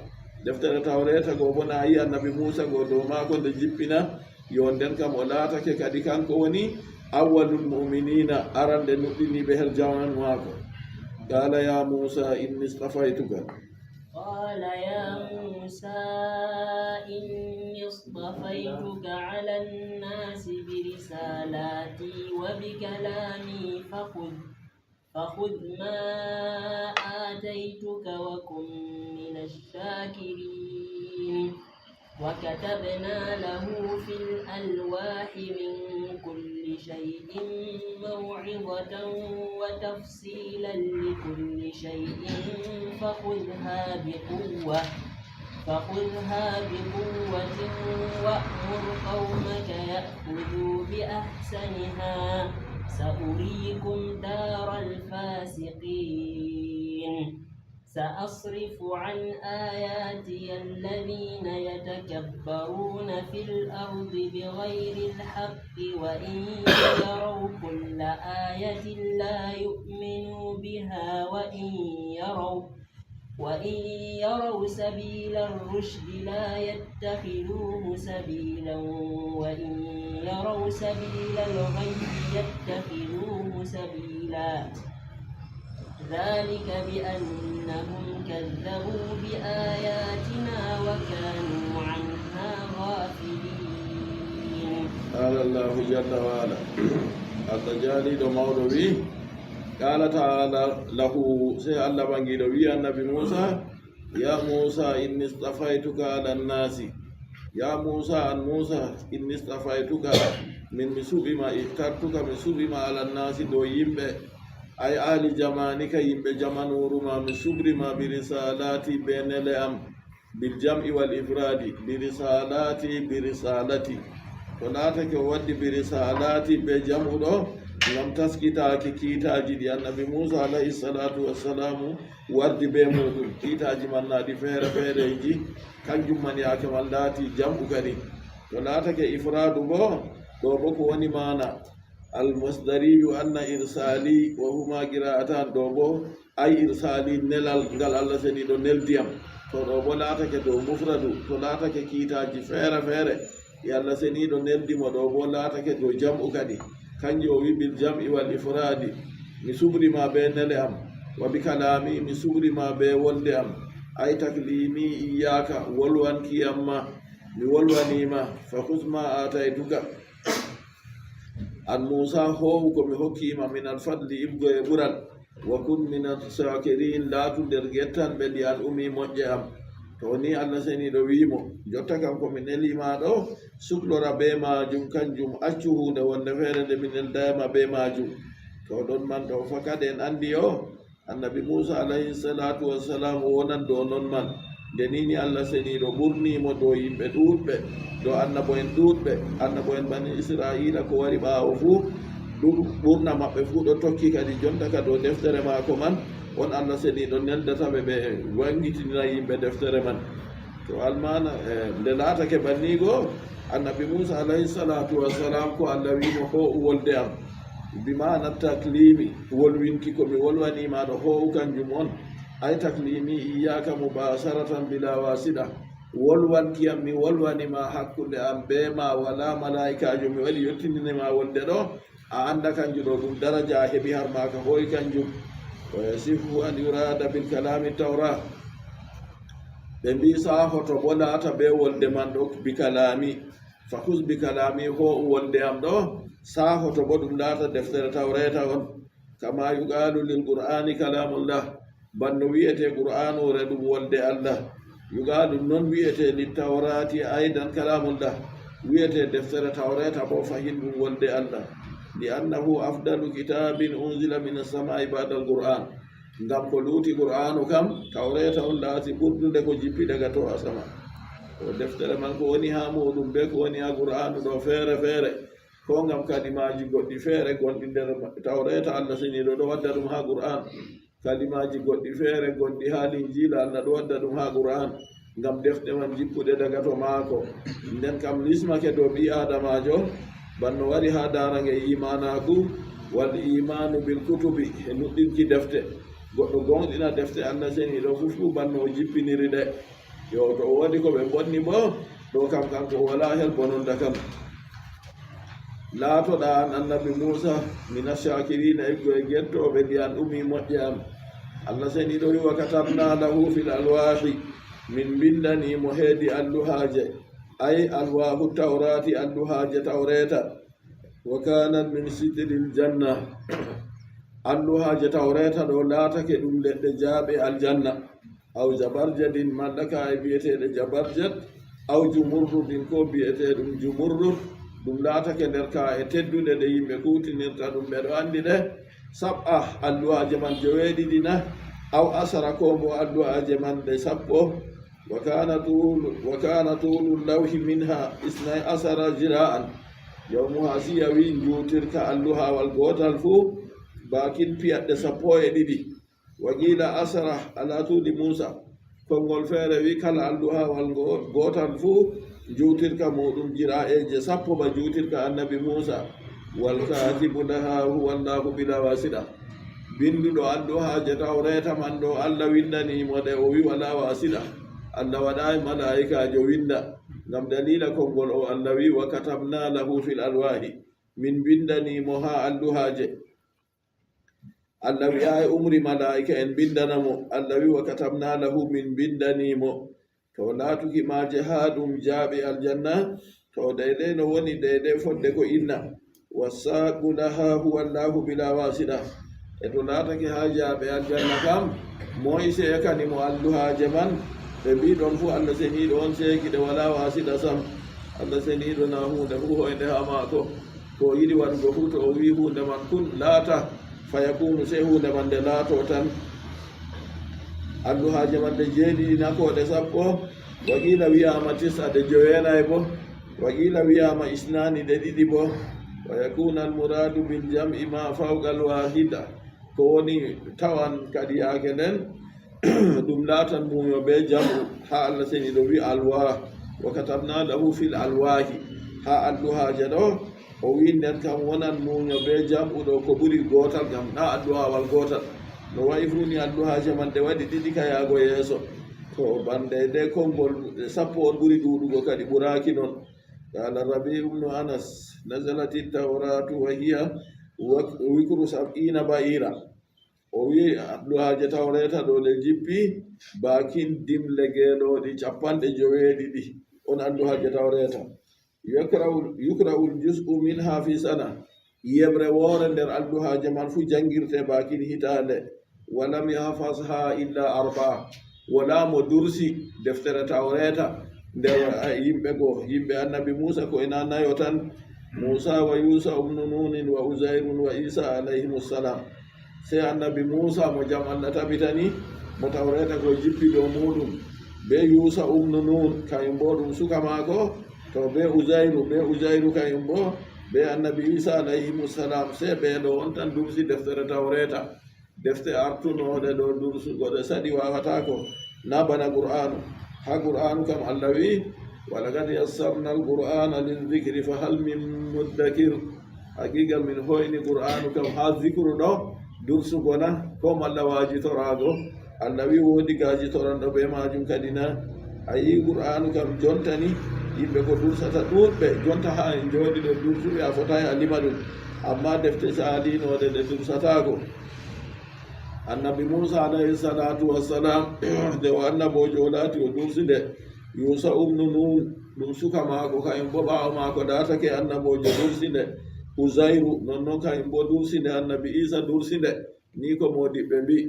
Deftere Tawreeta go boo na yi annabi Muusa go dow maako nde jippina, yo nden kam o laatake kadi kanko woni awwalul mu'miniina, arande nuɗɗiniiɓe her jamanu maako. Qaala yaa Muusa inni istafaytuka. قال يا موسى إني اصطفيتك على الناس برسالاتي وبكلامي فخذ، فخذ ما آتيتك وكن من الشاكرين. وكتبنا له في الألواح من كل شيء موعظة وتفصيلا لكل شيء فخذها بقوة، فخذها بقوة وأمر قومك يأخذوا بأحسنها سأريكم دار الفاسقين. سأصرف عن آياتي الذين يتكبرون في الأرض بغير الحق وإن يروا كل آية لا يؤمنوا بها وإن يروا، وإن يروا سبيل الرشد لا يتخذوه سبيلا وإن يروا سبيل الغي يتخذوه سبيلا. ذلك بأنهم كذبوا بآياتنا وكانوا عنها غافلين. Qaala Allaahu jalla wa ala, Allah jaaliiɗo mawɗo wi'i, qaala ta'aala lahu, sey Allah ɓaŋgiiɗo wi'i annabi Muusa, yaa Muusa, inni istafaytuka ala nnaasi. Yaa Muusa, an Muusa, inni istafaytuka, min mi suɓi ma, ikhtartuka, mi suɓi ma ala nnaasi dow yimɓe. Ay ahli jamaanika, yimɓe jamanuuru ma, mi suɓri ma bi risaalaati, bee nele am, bil jam'i wal ifraadi, bi risaalaati, bi risaalati. To laatake o waddi bi risaalaati bee jam'u ɗo, ngam taskitaaki kiitaaji ɗi annabi Muusa alayhi salaatu wassalaamu wardi bee muuɗum. Kiitaaji man na ɗi feere feereeji, kanjum man yaake man laati jam'u kadi. To laatake ifraadu boo, ɗo boo ko woni maana? Almasdariyu anna irsali wa huma qira'atan, ɗo bo ay irsali nelal ngal Allah seniiɗo neldi am. To ɗo bo laatake dow mufradu, to laatake kiitaaji feere feere, e Allah seniiɗo neldi mo, ɗo bo laatake dow jam'u kadi. Kanjum o wi bil jam'i wal ifradi, mi subri ma be nele am, wa bi kalami, mi subri ma be wolde am, ay taklimi iyyaka, wolwanki am ma, mi wolwani ma, fa khudh ma ataytuka. An Muusa, hoo'u ko mi hokki ma min al fadli, iɓgo e ɓural, wa kun min al shakirin, laatu nder gettanɓe li an umi moƴƴe am. To ni Allah seniiɗo wi'i mo, jotta kam ko mi neli ma ɗo, suklora be maajum, kanjum accu huunde wonde feere nde mi nelday ma be maajum. To ɗon man ɗo fakat en andi yo, Annabi Muusa alayhi salaatu wassalam o wonan dow non man. Nde ni ni Allah seniiɗo ɓurni mo dow yimɓe ɗuuɗɓe, dow annabo'en ɗuuɗɓe, annabo'en bani Isra'iila ko wari ɓaawo fuu, ɗum ɓurna maɓɓe fuu ɗo tokki kadi jonta ka dow deftere maako man, on Allah seniiɗo neldata ɓe, ɓe wangitinira yimɓe deftere man. To almaana, eh, nde laatake banni go, Annabi Muusa alayhi salaatu wassalam ko Allah wi'i mo, hoo'u wolde am. Bi maana taklimi, wolwinki ko mi wolwani ma ɗo, hoo'u kanjum on. Ay taklimi iyyaka mubasharatan bila wasita. Wolwanki am mi wolwani ma hakkunde am be ma, wala malaa'ikaajo mi waɗi yottindini ma wolde ɗo, a anda kanjum ɗo ɗum daraja a heɓi har ma ka hoo'i kanjum. Wa yasihu an yurada bil kalami tawra. Ɓe mbi saahoto bo laata be wolde man ɗo bi kalami. Fa khudh bi kalami, hoo'u wolde am ɗo, saahoto bo ɗum laata deftere Tawreeta on. Kama yuqalu lil Qur'ani kalamullah. Banno wi'ete Qur'anuure ɗum wolde Allah. Yuqalu non wi'ete lit Tawrati aydan kalamullah. Wi'ete deftere Tawreeta bo fahin ɗum wolde Allah. Li annahu afdalu kitabin unzila min as-sama'i ba'da al-Qur'an. Ngam ko luuti Qur'aanu kam, Tawreeta on laati ɓurdunde ko jippi daga to asama. To deftere man ko woni haa muuɗum be ko woni haa Qur'aanu ɗo feere feere. Ko ngam kalimaaji goɗɗi feere gonɗi nder Tawreeta, Allah seniiɗo ɗo wadda ɗum haa Qur'aan. Kalimaaji goɗɗi feere gonɗi haa Linjiila, Allah ɗo wadda ɗum haa Qur'aan. Ngam defte man jippuɗe daga to maako. Nden kam lismake dow ɓii Aadamaajo, banno wari haa daarange iimaanaaku, wal iimaanu bil kutubi, e nuɗɗinki defte. Goɗɗo gooŋɗina defte Allah seniiɗo fuu fuu banno o jippiniri ɗe. Yo, to o woodi ko ɓe mbonni boo, ɗo kam kanko o walaa hel bononda kam. Laatoɗaa an Annabi Muusa, mina shaakiriina, eggo e gettooɓe, li an umi moƴƴe am. Allah seniiɗo wi, wa katabnaa lahu fil alwaahi, min mbinndanii mo heedi alluhaaje, ay alwaahu tawraati, alluhaaje Tawreeta. Wa kaanat min sitril janna. Alluhaaje Tawreeta ɗo laatake ɗum leɗɗe jaaɓe aljanna. Aw jabarjadin, malla kaa'e bi'eteeɗe jabarjad, aw jumurrudin, ko bi'eteeɗum jumurrud, ɗum laatake nder kaa'e tedduɗe ɗe yimɓe kuutinirta ɗum, ɓe ɗo anndi ɗe. Sab'a, alluhaaje man joweeɗiɗi na, aw asara, ko mbo alluhaaje man ɗe sappo. Wa kaana tuulu, wa kaana tuulu lawhi minha isnay asara zira'an. Yawmu Hasiya wi njuutirka alluhaawal gootal fuu, baakin piyaɗɗe sappo e ɗiɗi. Wa qiila asara ala tuuli Muusa. Konngol feere wi kala alluhaawal ngo gootal fuu, njuutirka muuɗum jiraa'eeje sappo ba njuutirka Annabi Muusa. Wal kaatibu laha huwa Allahu bila wasita. Binnduɗo alluhaaje Tawreeta man ɗo, Allah winndanii mo ɗe, o wi walaa wasita. Allah waɗaay malaa'ikaajo winnda. Ngam daliila konngol o, Allah wi, wa katabnaa lahu fil alwaahi. Min mbinndanii mo haa alluhaaje. Allah wi'aay umri malaa'ika'en mbinndana mo. Allah wi, wa katabnaa lahu, min mbinndanii mo. To laatuki maaje haa ɗum jaaɓe aljanna, to deydey no woni deydey fodde ko inna. Wassaaqu laha huwa Allahu bila wasita. E to laatake haa jaaɓe aljanna kam, moy seekani mo alluhaaje man? Ɓe mbii ɗon fuu Allah seniiɗo on seeki ɗe walaa wasita sam. Allah seniiɗo na huunde fuu hoynde haa maako. Ko o yiɗi waɗugo fuu, to o wii huunde man kun laata, fayakunu, sey huunde man nde laato tan. Alluhaaje man ɗe jeeɗiɗi na ko ɗe sappo? Wa qiila wi'aama tis'a, ɗe joweenayi bo. Wa qiila wi'aama isnaani, ɗe ɗiɗi bo. Wa yakuuna al muraadu bil jam'i ma fawqa al waahida. Ko woni tawan kadi yaake nden, ɗum laatan muuyo bee jam'u, haa Allah seniiɗo wi alwaah, wa katabnaa lahu fil alwaahi, haa alluhaaje ɗo, O wi'i nden kam wonan muuyo bee jam'uɗo ko ɓuri gootal ngam naa alluhaawal gootal. No wa'i fuu ni alluhaaje man ɗe waɗi ɗiɗi ka yaago yeeso. To bannde de konngol sappo on ɓuri ɗuuɗugo kadi ɓuraaki non. Qaala Rabi'u ibnu Anas, nazalati tawratu wa hiya wak-, wikru sab'ina ba'ira. O wi'i alluhaaje tawreeta ɗo ɗe jippi baakin dimle geelooɗi cappanɗe joweeɗiɗi. On alluhaaje tawreeta. Yukra'ul, yukra'ul juz'u minha fi sana. Yeɓre woore nder alluhaaje man fuu janngirte baakin hitaande. Wa lam yahfazha illa arba'a. Walaa mo dursi deftere tawreeta nder, eh, yimɓe goo, yimɓe annabi Muusa ko ena nayo tan. Muusa wa Yuusa ibnu Nuunin wa Uzayrun wa Iisa alayhimus salaam. Sey annabi Muusa mo jam Allah tabitani, mo tawreeta ko jippi dow muuɗum, bee Yuusa umnu Nuun, kayum boo ɗum suka maako, to bee Uzayru, bee Uzayru kayum boo, bee annabi Iisa alayhimu salaam, sey ɓee ɗo on tan dursi deftere tawreeta. Defte artunooɗe ɗo dursugo ɗe saɗi waawataako, naa bana Qur'aanu. Haa Qur'aanu kam Allah wi'i, "Walaqad yassarna al-Qur'aana lizzikri fahal min muddakir." Haqiiqa min hoyni Qur'aanu kam haa zikru ɗo dursugo na, koo malla waajitoraago. Allah wi'i woodi gaajitoraaɗo bee maajum kadi na. A yi'i Qur'aanu kam jonta ni, yimɓe ko dursata ɗuuɗɓe, jonta haa en njooɗi ɗo dursuɓe a fotaay a lima ɗum. Ammaa defte saalinooɗe ɗe dursataako. Annabi Muusa alayhi salaatu wassalaam, nde o annaboojo o laati o dursi nde. Yuusa umnu Nuun, ɗum suka maako, kayum boo ɓaawo maako laatake annaboojo dursi nde. Uzayru, nonnon kayum boo dursi nde, annabi Iisa dursi nde. Nii ko moodiɓɓe mbi'i.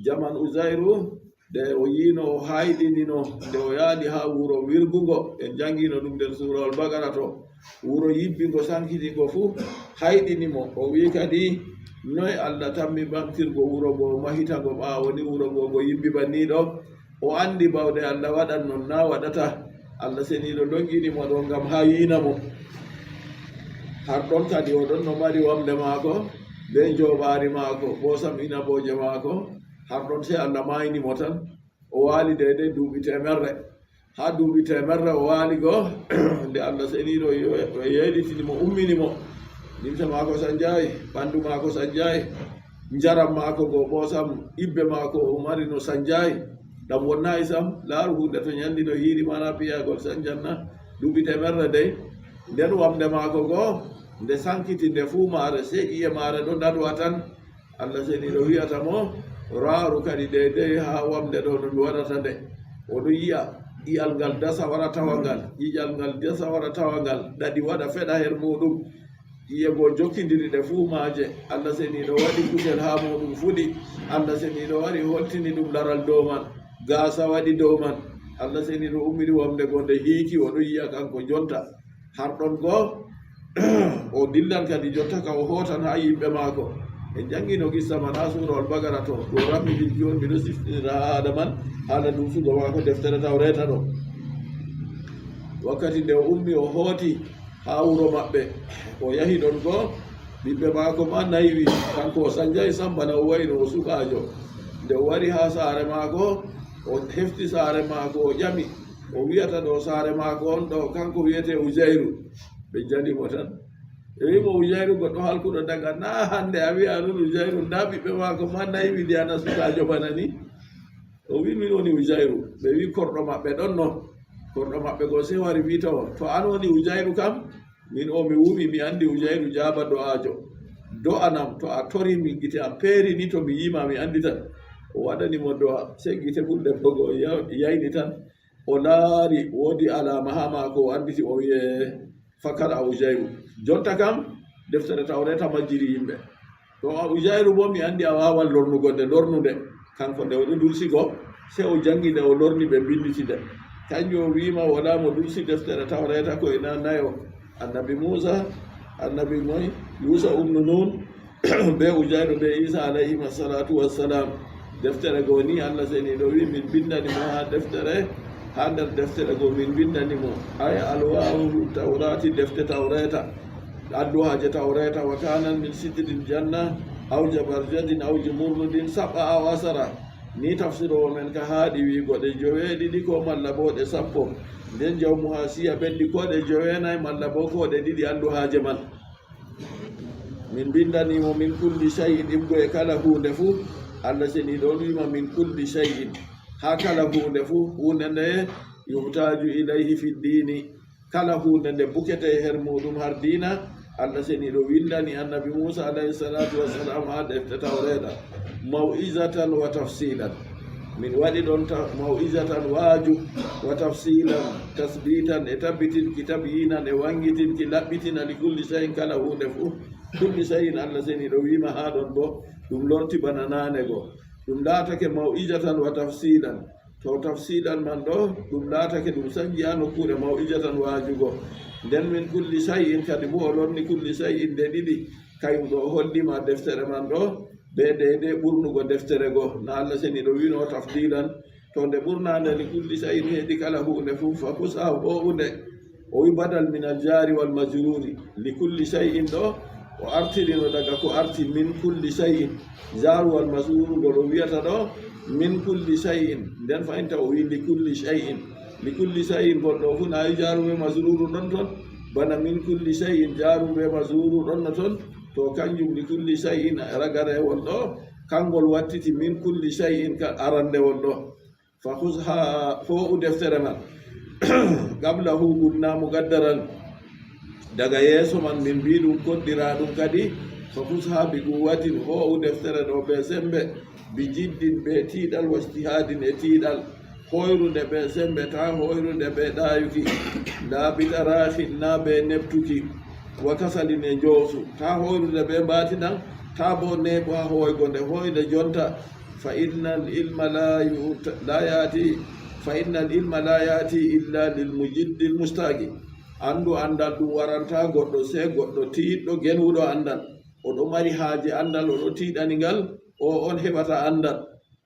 Jaman Uzayru, nde o yi'ino o hayɗinino, nde o yaali haa wuro wirgungo, en janngino ɗum nder Suurawol Baqara to. Wuro yibbingo sankitingo fuu hayɗini mo. O wi'i kadi, "Noy Allah tammi ɓamtirgo wuro go, o mahita ngo ɓaawo ni wuro go, go yibbi banni ɗo?" O anndi baawɗe Allah waɗan non naa waɗata. Allah seniiɗo longini mo ɗo ngam haa yi'ina mo. Har ɗon kadi o ɗon no mari wamnde maako, bee njooɓaari maako, ɓoosam inabooje maako. Har ɗon sey Allah maayni mo tan. O waali deydey duuɓi teemerre. Haa duuɓi teemerre o waali go, nde Allah seniiɗo yo-, yeeɗitini mo, ummini mo. Limse maako sanjaay, ɓandu maako sanjaay, njaram maako go ɓoosam, ibbe maako o mari no sanjaay. Ɗam wonnaay sam, laaru huunde to nyandi no hiiri mana piyagol sanjanna. Duuɓi teemerre dey. Nden wamnde maako go, nde sankiti nde fuu maare, sey i'e maare ɗo ndaɗwa tan. Allah seniiɗo wi'ata mo, "Raaru kadi deydey haa wamnde ɗo no mi waɗata nde." O ɗon yi'a i'al ngal dasa wara tawa ngal, i'al ngal dasa wara tawa ngal, ɗaɗi waɗa feɗa her muuɗum. I'e go jokkindiri ɗe fuu maaje. Allah seniiɗo waɗi kusel haa muuɗum fuɗi. Allah seniiɗo wari holtini ɗum laral dow man. Gaasa waɗi dow man. Allah seniiɗo ummini wamnde go nde hiiti, o ɗon yi'a kanko jonta. Har ɗon go, o dillan kadi jotta ka o hootan haa yimɓe maako. En janngino qissa man haa Suurawol Baqara to, ɗum rammi min jooni, miɗo siftinira haa Aadaman haala duusugo maako deftere Tawreeta ɗo. Wakkati nde o ummi, o hooti haa wuro maɓɓe, o yahi ɗon go, ɓiɓɓe maako ma naywi, kanko o sanjaay sam bana o wayno o sukaajo. Nde o wari haa saare maako, o hefti saare maako, o ƴami, o wi'ata ɗo saare maako on ɗo, kanko wi'ete Uzayru. Ɓe jali mo tan. Ɓe wi'i mo, "Uzayru goɗɗo halkuɗo daga, naa hannde a wi'a ɗum Uzayru, ndaa ɓiɓɓe maako ma naywi de a na sukaajo bana ni." O wi'i, "Min woni Uzayru." Ɓe wi'i, "Korɗo maɓɓe ɗon no." Korɗo maɓɓe go sey wari wi'i, "To, to an woni Uzayru kam, min o mi wumi, mi anndi Uzayru jaaba do'aajo. Do'anam, to a tori mi, gite am peeri ni, to mi yi'i ma mi anndi tan." O waɗani mo do'a, sey gite ɓulɗe bogo ya-, yayni tan. O laari woodi alaama haa maako, o annditi, o wi'i, "Fakat a Uzayru." Jonta kam, deftere Tawreeta majjiri yimɓe. To a Uzayru boo, mi anndi a waawan lornugo nde, lornu nde. Kanko nde o ɗo dulsi go, sey o janngi nde, o lorni ɓe mbinnditi nde. Kanjum o wi'i ma, walaa mo dulsi deftere Tawreeta ko ina nayo. Annabi Muusa, annabi moy? Yuusa umnu Nuun, bee Uzayru, bee Iisa alayhima salaatu wassalaam. Deftere goo ni, Allah seniiɗo wi'i, min mbinndani mo haa deftere, haa nder deftere goo min mbinndani mo. Ay alwaahu Tawraati, defte Tawreeta, adduhaaje Tawreeta, wa kaanan min sidril janna, aw jabarjadin, aw jumurnudin, saɓɓa aw asara. Ni tafsiroowo men ka haaɗi wi'go ɗe joweeɗiɗi ko malla boo ɗe sappo. Nden jawmu haasiya ɓeddi ko ɗe joweenayi malla boo ko ɗe ɗiɗi alluhaaje man. Min mbinndanii mo min kulli shay'in, ɗimgo e kala huunde fuu. Allah seniiɗo on wi'ima min kulli shay'in, haa kala huunde fuu, huunde nde yuhtaaju ilayhi fi ddiini, kala huunde nde buketee her muuɗum har diina. Allah seniiɗo winndani Annabi Muusa alayhi salaatu wassalaam haa defte Tawreeta, maw'izatan wa tafsiilan. Min waɗi ɗon ta-, maw'izatan, waaju, wa tafsiilan, tasbiitan, e tabbitinki, tabyiinan, e wanngitinki, laɓɓitina, li kulli shay'in, kala huunde fuu. Kulli shay'in, Allah seniiɗo wi'ima haa ɗon boo, ɗum lorti bana naane go. Ɗum laatake maw'izatan wa tafsiilan. To tafsiilan man ɗo, ɗum laatake ɗum sannji haa nokkuure maw'izatan, waaju go. Nden min kulli shay'in kadi boo, o lorni kulli shay'in nde ɗiɗi. Kayum ɗo o holli ma deftere man ɗo, bee deydey ɓurnugo deftere go. Na Allah seniiɗo wi'no tafdiilan. To nde ɓurnaande li kulli shay'in heedi kala huunde fuu, fa khuzhaa, hoo'u nde. O wi'i badal min al jaari wal majruuri. Li kulli shay'in ɗo, o artirino daga ko arti min kulli shay'in. Jaaru wal majruuru ngol o wi'ata ɗo, min kulli shay'in. Nden fahinta o wi'i li kulli shay'in. Li kulli shay'in ngol ɗo fuu na yi jaaru bee majruuru ɗon ton. Bana min kulli shay'in jaaru bee majruuru ɗon no ton. To kanjum li kulli shay'in ragarewol ɗo, kangol wattiti min kulli shay'in ka arandewol ɗo. Fa khuzhaa, hoo'u deftere man. Qablahu, qulnaa muqaddaran. Daga yeeso man min mbii ɗum koddiraa ɗum kadi. Fa khuzhaa bi quwwatin, hoo'u deftere ɗo bee semmbe. Bi jiddin, bee tiiɗal, wa ijtihaadin, e tiiɗal. Hooyru nde bee semmbe, taa hooyru nde bee ɗaayuki. Laa bi taraakhin, naa bee neɓtuki. Wa kasalin, e njoosu. Taa hooyru nde bee mbaatinan, taa boo neeɓu haa hooygo nde, hooy nde jonta. Fa innal ilma laa yu'ta-, laa yaati, fa innal ilma laa yaati illa lil mujiddil mustaaqi. Anndu anndal ɗum warantaa goɗɗo, sey goɗɗo tiiɗɗo genwuɗo anndal. O ɗo mari haaje anndal, o ɗo tiiɗani ngal, o on heɓata anndal.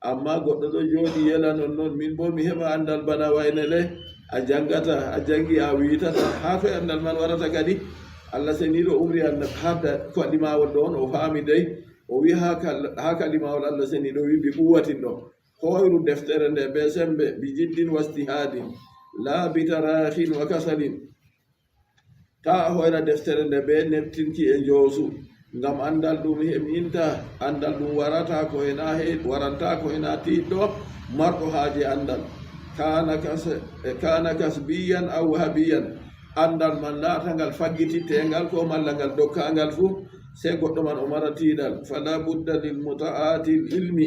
Ammaa goɗɗo ɗo jooɗi yela non non, min boo mi heɓa anndal bana wayne le, a janngata, a janngi, a wiitata, haa toy anndal man warata kadi? Allah seniiɗo umri annabi, haa da-, kalimawol ɗo on, o faami dey. O wi'i haa kal-, haa kalimawol Allah seniiɗo wi'i bi quwwatin ɗo. Hooyru deftere nde bee semmbe, bi jiddin wa ijtihaadin, laa bi taraakhin wa kasalin. Taa a hoyra deftere nde bee neɓtinki e njoosu, ngam anndal ɗum heɓinta, anndal ɗum warata ko e na he-, waranta ko e na tiiɗɗo, marɗo haaje anndal. Kaana kas-, e kaana kasbiyyan aw wahabiyan. Anndal man laatangal faggititeengal ko malla ngal dokkaangal fuu, sey goɗɗo man o mara tiiɗal. Fala budda lil muta'atil ilmi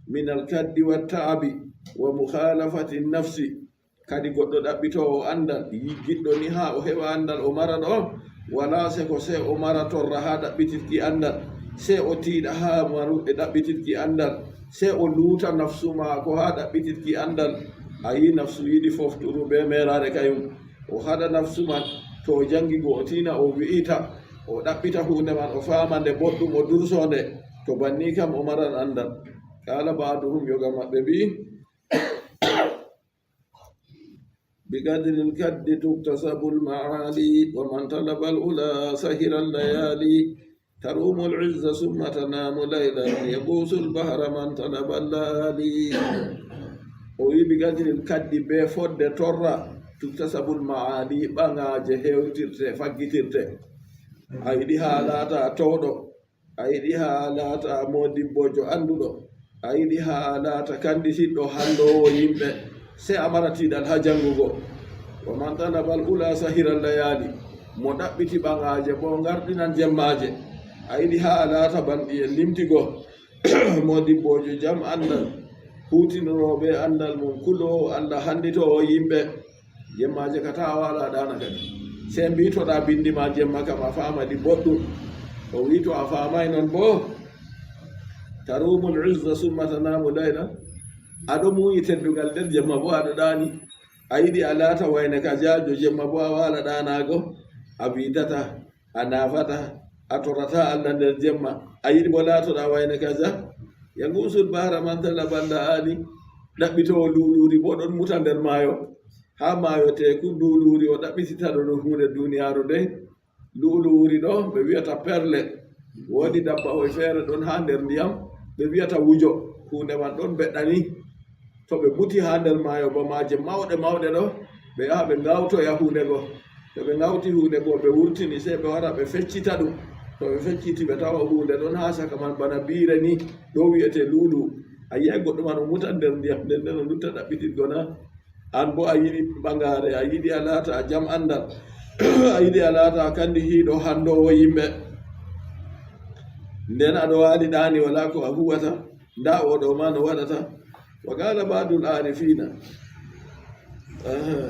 min al kaddi wat ta'abi wa mukhalafati nafsi. Kadi goɗɗo ɗaɓɓitoowo anndal, yiggiɗɗo ni haa o heɓa anndal o mara ɗo, walaa seko sey o mara torra haa ɗaɓɓitirki anndal, sey o tiiɗa haa maru e ɗaɓɓitirki anndal, sey o luuta nafsu maako haa ɗaɓɓitirki anndal. A yi nafsu yiɗi fofturu bee meeraare kayum. O haɗa nafsu man, to o janngi go o tiina o wi'ita, o ɗaɓɓita huunde man, o faama nde boɗɗum, o durso nde, to banni kam o maran anndal. Qaala ba'duhum, yoga maɓɓe mbi'i, بقدر الكد تكتسب المعالي، ومن طلب العلا سهر الليالي. تروم العز ثم تنام ليلا، يغوص البحر من طلب الليالي. O wi, بقدر الكد, bee fodde torra, تكتسب المعالي, ɓaŋaaje hewtirte, faggitirte. A yiɗi haa laata towɗo, a yiɗi haa laata moodibboojo annduɗo, a yiɗi haa laata kannditiɗɗo, hallowo yimɓe, sey a mara tiiɗal haa janngugo. ومن طلب العلا سهر الليالي, mo ɗaɓɓiti ɓaŋaaje boo ngarɗinan jemmaaje. A yiɗi haa laata bandiye limtigo, moodibboojo jam anndal, huutiniroowo bee anndal mum, kuloowo Allah, hannditoowo yimɓe. Jemmaaje ka taa a waala a ɗaana kadi. Sey mbiitoɗa binndi ma jemma kam a faama ɗi boɗɗum. O wi to a faamaay non boo, تروم العز ثم تنام ليلا. A ɗo muuyi teddungal nder jemma boo a ɗo ɗaani. A yiɗi a laata wayne kajaajo jemma boo a waala ɗaanaago. A wiitataa, a naafataa, a torataa Allah nder jemma. A yiɗi boo laatoɗa wayne kaja. يغوص البحر من طلب الليالي. Ɗaɓɓitoowo luuluuri boo ɗon muta nder maayo. Haa maayo teeku luuluuri o ɗaɓɓitita ɗo, ɗo huunde duniyaaru dey. Luuluuri ɗo ɓe wi'ata perle. Woodi dabbahoi feere ɗon haa nder ndiyam, ɓe wi'ata wujo. Huunde man ɗon beɗɗa ni. To ɓe muti haa nder maayo, ba maaje mawɗe mawɗe ɗo, ɓe yaha ɓe ngawtoya huunde go. To ɓe ngawti huunde go, ɓe wurtini, sey ɓe wara ɓe feccita ɗum. To ɓe fecciti, ɓe tawa huunde ɗon haa caka man bana biire ni, ɗo wi'ete luulu. A yi'ay goɗɗo man o mutan nder ndiyam, nden nden o lutta ɗaɓɓitirgo na? An bo a yiɗi ɓagaare, a yiɗi a laata a jam anndal, a yiɗi a laata a kandi hiiɗo hanndoowo yimɓe. Nden a ɗo waali ɗaani, walaa ko a huwata. Ndaa o ɗo ma no waɗata. Wa qala ba'dul arifina. Aha.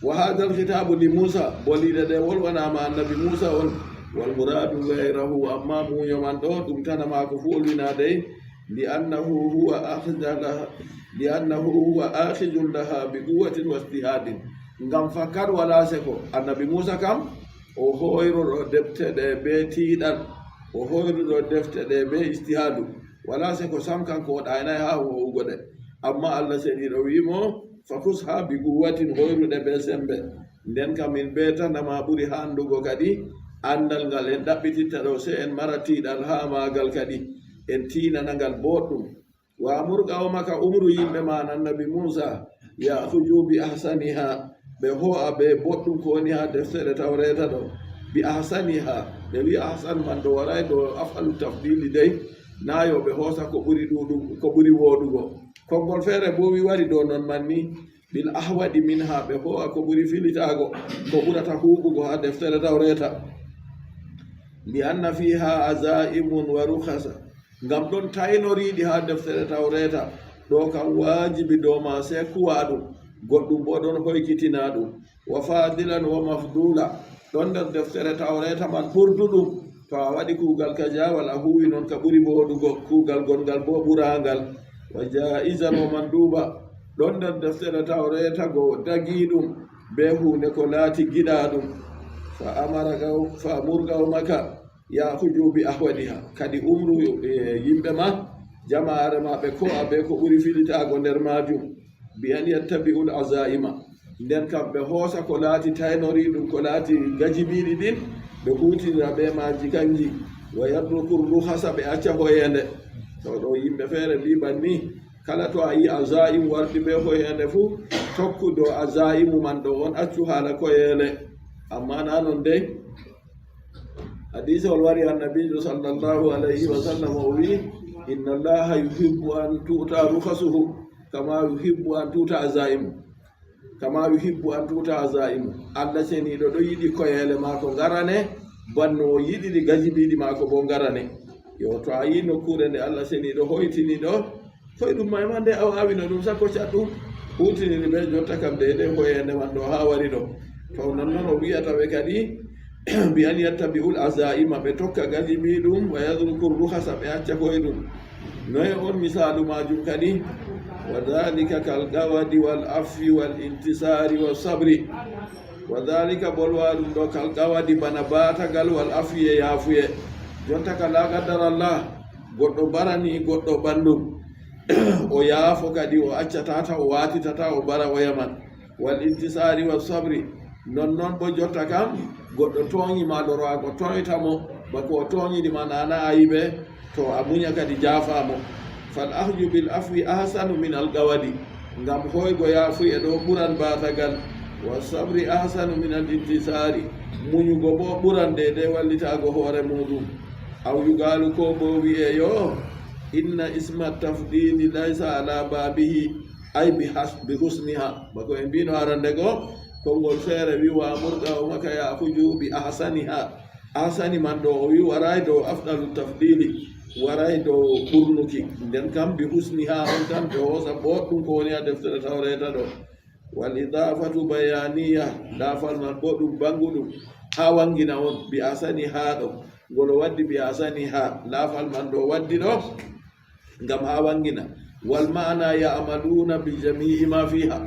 Wa hadha al-khitabu li Musa, boliiɗe ɗe wolwanaama annabi Muusa on. Wal muradu ghayrahu, amma muuyo man ɗo, ɗum tana maako fuu wolwinaade, li annahu huwa akhidha laha, li annahu huwa akhidhun laha bi quwwatin wa ijtihadin. Ngam fakat walaa seko, annabi Muusa kam, o hoyruɗo defte ɗe bee tiiɗal, o hoyruɗo defte ɗe bee ijtihaadu. Walaa seko sam, kanko o ɗaaynaay haa ho'ugo ɗe. Ammaa Allah Seniiɗo wi'i mo, "Fakhuzha bi quwwatin, hoyru ɗe bee semmbe." Nden kam min bee tana ma ɓuri haandugo kadi anndal ngal en ɗaɓɓititta ɗo, sey en mara tiiɗal haa maagal kadi, en tiinana ngal booɗɗum. Wa amur qawmaka, umru yimɓe ma, an annabi Muusa, ya'khudhu bi ahsaniha, ɓe hoo'a bee boɗɗum ko woni haa deftere Tawreeta ɗo. Bi ahsaniha, ɓe wi'i ahsan man ɗo waraay dow af'alu tafdili dey, naa yo ɓe hoosa ko ɓuri ɗuuɗu-, ko ɓuri wooɗugo. Konngol feere boo wi-, wari dow non man ni, bil ahwadi minha, ɓe hoo'a ko ɓuri filitaago, ko ɓurata huuɓugo haa deftere Tawreeta. Li anna fiha azaimun wa rukhasa, ngam ɗon taynoriiɗi haa deftere Tawreeta, ɗo kam waajibi dow ma sey kuwaa ɗum, goɗɗum boo ɗon hoykitinaa ɗum. Wa fadilan wa mafdula, ɗon nder deftere Tawreeta man ɓurduɗum, to a waɗi kuugal ka jaawal, a huuwi non ka ɓuri wooɗugo, kuugal gongal boo ɓuraangal. Wa jaa'izan wa manduba, ɗon nder deftere Tawreeta go dagiiɗum bee huunde ko laati giɗaaɗum. Fa amara qaw-, fa amur qawmaka ya'khudhu bi ahwadiha, kadi umru, e, yimɓe ma, jamaare ma, ɓe koo'a bee ko ɓuri filitaago nder maajum. Bi an yattabi'ul azaima, nden kam ɓe hoosa ko laati taynoriiɗum, ko laati gajibiiɗi ɗin, ɓe huutinira bee maaji kanji. Wa yatrukur rukhasa, ɓe acca hoyeende. To ɗo yimɓe feere mbi'i banni, kala to a yi'i azaimu wardi bee hoyeende fuu, tokku dow azaimu man ɗo on, accu haala koyeele. Ammaa naa non dey. Hadiisawol wari, annabiijo sallallahu alayhi wa sallam o wi'i, "Inna Allaha yuhibbu an tu'ta rukhasuhu kama yuhibbu an tu'ta azaimu." Kama yuhibbu an tu'ta azaimu. Allah Seniiɗo ɗo yiɗi koyeele maako ngarane, banno o yiɗiri gajibiiɗi maako boo ngarane. Yo, to a yi'i nokkuure nde Allah Seniiɗo hoytini ɗo, koy ɗum may ma nde a waawino ɗum sakko caɗɗum. Huutiniri bee jotta kam deydey hoyeende man ɗo haa wari ɗo. To non non o wi'ata ɓe kadi, bi an yattabi'ul azaima, ɓe tokka gajibiiɗum, wa yatrukur rukhasa, ɓe acca koyɗum. Noye on misaalu maajum kadi? Wa dhalika kal qawadi wal afwi wal intisaari was sabri. Wa dhalika, bolwa ɗum ɗo, kal qawadi, bana baatagal, wal afwi, e yaafuye. Jonta ka laa qaddara Allah, goɗɗo barani goɗɗo ɓandu, o yaafo kadi, o acca tata, o waati tata, o bara oya man. Wal intisaari was sabri, non non bo jotta kam, goɗɗo tooñi ma, loraago tooñta mo, bako o tooñiri ma naana ayibe, to a muña kadi jaafa mo. Fal akhju bil afwi ahsanu min al qawadi, ngam hoygo yaafuye ɗo ɓuran baatagal. Wa sabri ahsanu min al intisaari, muñugo bo ɓuran deydey wallitaago hoore muuɗum. Aw yuqalu, ko bo wi'e yo, inna isma tafdili laysa ala babihi, ay bi has-, bi husniha. Bako en mbino arande go, konngol feere wi, "Wa amur qawmaka ya'khudhu bi ahsaniha." Ahsani man ɗo o wi waraay dow afdalu tafdili, waraay dow ɓurnuki. Nden kam bi husniha on tan ɓe hoosa boɗɗum ko woni haa deftere Tawreeta ɗo. Wal idafatu bayaniya, laafal man bo ɗum banguɗum, haa wangina on, bi ahsaniha ɗo, ngol o waddi bi ahsaniha, laafal man ɗo waddi ɗo, ngam haa wangina. Wal ma'ana ya'maluna bi jami'i ma fiha,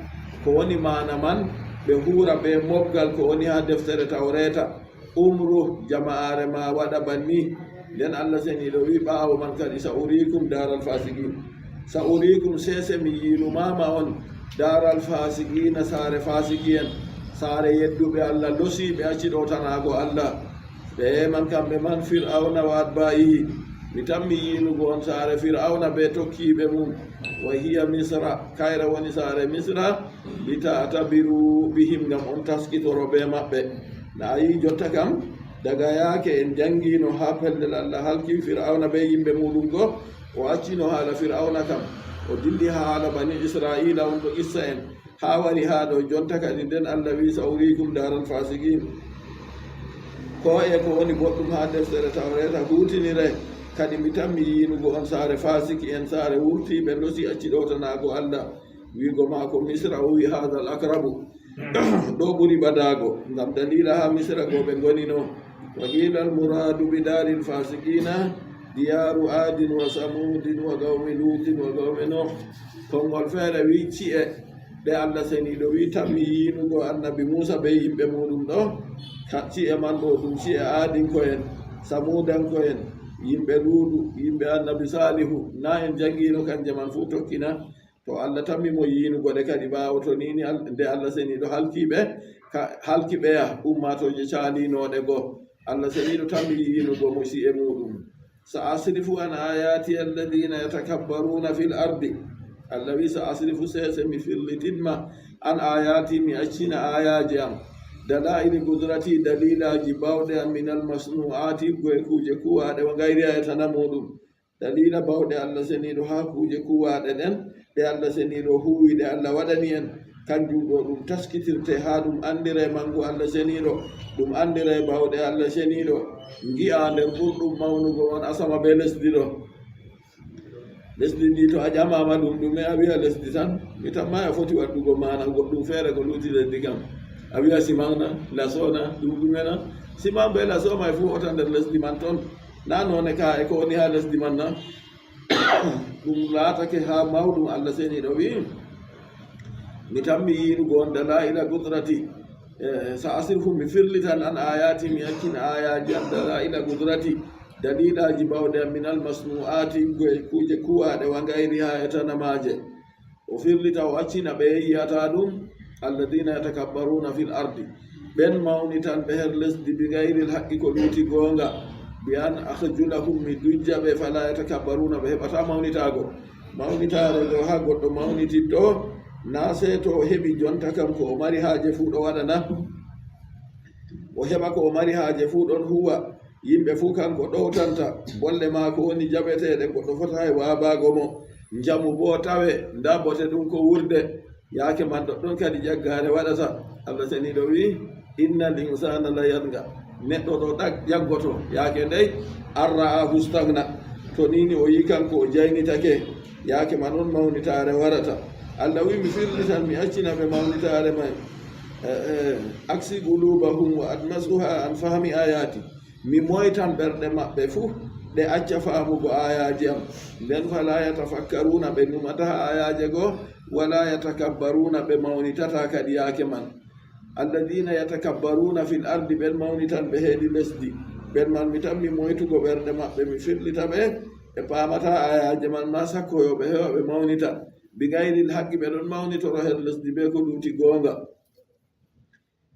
ko woni maana man, ɓe huura be mobgal ko woni haa deftere Tawreeta. Umru jama'aare ma waɗa banni. Nden Allah Seniiɗo wi ɓaawo man kadi, "Sa urikum daral fasiqin." Sa urikum, sese mi yiinumaama on, daral fasiqina, saare fasiki'en, saare yedduɓe Allah, losiiɓe acci ɗowtanaago Allah. Ɓe man kamɓe man, Fir'awna wa atba'ihi. Mi tammi yiinugo on saare Fir'awna be tokkiiɓe mum. Wa hiya Misra, kayre woni saare Misra. Li ta'tabiru bihim, ngam on taskitoro be maɓɓe. Na a yi jotta kam, Daga yaake en janngino haa pellel Allah halki Fir'awna bee yimɓe muuɗum go, o accino haala Fir'awna kam, o dilli haa haala bani Isra'iila on ɗo qissa en, haa wari haa ɗo jonta kadi nden Allah wi'i, "Sa'uriikum daaral faasiqiin." Koo'e ko woni boɗɗum haa deftere Tawreeta huutinire, kadi mi tammi yiinugo on saare faasiki en, saare wurtiiɓe losi acci ɗowtanaago Allah. Wi'go maako Misra, o wi'i, "Haadal akrabu." Ɗo ɓuri ɓadaago, ngam daliila haa Misra go ɓe ngoni no. Wa qiila al muraadu bi daaril faasiqiina diyaaru Aadin wa Samuudin wa qawmi Luutin wa qawmi Nuuh. Konngol feere wi'i ci'e ɗe Allah Seniiɗo wi'i tammi yiinugo Annabi Muusa bee yimɓe muuɗum ɗo. Ka ci'e man ɗo ɗum ci'e Aadinko'en, Samuudanko'en, yimɓe Luuɗu, yimɓe Annabi Saalihu. Naa en janngino kanje man fuu tokki na? To Allah tammi mo yiinugo ɗe kadi ɓaawo to ni ni Al-, nde Allah Seniiɗo halki ɓe, ka-, halki ɓeya ummaatooje caaliinooɗe go. Allah Seniiɗo tammi yiinugo mo ci'e muuɗum. Sa asrifu an ayaati alladina yatakabbaruna fil ardi. Allah wi sa asrifu sese mi firlitin ma an ayaati mi accina aayaaji am. Dalaili qudrati daliilaaji baawɗe am minal masnuaati goye kuuje kuwaaɗe wa gayri ayatana muuɗum. Daliila baawɗe Allah Seniiɗo haa kuuje kuwaaɗe ɗen, ɗe Allah Seniiɗo huuwi, ɗe Allah waɗani en, kanjum ɗo ɗum taskitirte haa ɗum anndire manngu Allah Seniiɗo, ɗum anndire baawɗe Allah Seniiɗo. Ngi'a nder ɓurɗum mawnugo on asama bee lesdi ɗo. Lesdi ndi to a ƴamaama ɗum ɗume, a wi'a lesdi tan, mi tamma a foti waddugo maana goɗɗum feere ko luuti lesdi kam. A wi'a siman na, laso na, ɗum ɗume na? Siman bee laso may fuu hota nder lesdi man ton. Na noone ka e ko woni haa lesdi man na? Ɗum laatake haa mawɗum Allah Seniiɗo wi'i, mi tammi yiinugo on dalaa'ila qudrati, eh, sa asrifu mi firlitan an ayaati, mi accina aayaaji am dalaa'ila qudrati, daliilaaji baawɗe am minal masnuaati, goye kuuje kuwaaɗe wa gayri haa e tana maaje. O firlita, o accina ɓe yi'ata ɗum, alladina yatakabbaruna fil ardi, ɓen mawnitanɓe her lesdi, bi gayril haqqi, ko luuti goonga, bi an akhjulahum, mi dujja ɓe, fala yatakabbaruna, ɓe heɓata mawnitaago. Mawnitaare go haa goɗɗo mawnititto, na sey to o heɓi jonta kam ko o mari haaje fuu ɗo waɗana. O heɓa ko o mari haaje fuu ɗon huwa, yimɓe fuu kanko ɗowtanta, bolle maako woni jaɓeteeɗe, goɗɗo fotaay waabaago mo. Njamu boo tawe, ndaa bote ɗum ko wurde. Yaake man ɗoɗɗon kadi ƴaggaare waɗata. Allah Seniiɗo wi'i, innal insana la yatgha. Neɗɗo ɗo ɗag-, ƴaggoto, yaake ndey, an ra'ahu stagna. To nii ni o yi'i kanko o jaynitake, yaake man on mawnitaare warata. Allah wi'i, mi firlitan, mi accina ɓe mawnitaare may. Eh, eh, aksi qulubahum wa admasuha an fahmi ayati. Mi moytan ɓerɗe maɓɓe fuu, ɗe acca faamugo aayaaji am. Nden fala yatafakkaruna, ɓe numataa aayaaje go, wala yatakabbaruna, ɓe mawnitataa kadi yaake man. Alladina yatakabbaruna fil ardi, ɓen mawnitanɓe heedi lesdi. Ɓen man mi tammi moytugo ɓerɗe maɓɓe, mi firlita ɓe, ɓe paamataa aayaaje man, maa sakko yo ɓe heɓa ɓe mawnita. Bi gayril haqqi, ɓe ɗon mawnitoro her lesdi bee ko luuti goonga.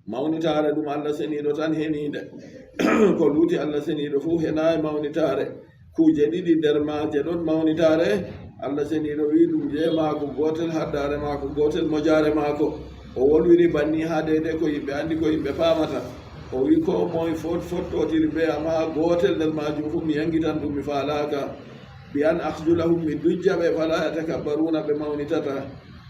Mawnitaare ɗum Allah Seniiɗo tan heniinde. Ko luuti Allah Seniiɗo fuu henaay mawnitaare. Kuuje ɗiɗi nder maaje ɗon mawnitaare. Allah Seniiɗo wi'i ɗum jey maako gootel, haddaare maako gootel, mojaare maako. O wolwiri banni haa deydey ko yimɓe anndi, ko yimɓe paamata. O wi'i koo moy fot-, fottotiri bee am haa gootel nder maajum fuu, mi yanngitan ɗum, mi faalaaka. Bi an akhjulahum, mi dujja ɓe, fala yatakabbaruna, ɓe mawnitataa.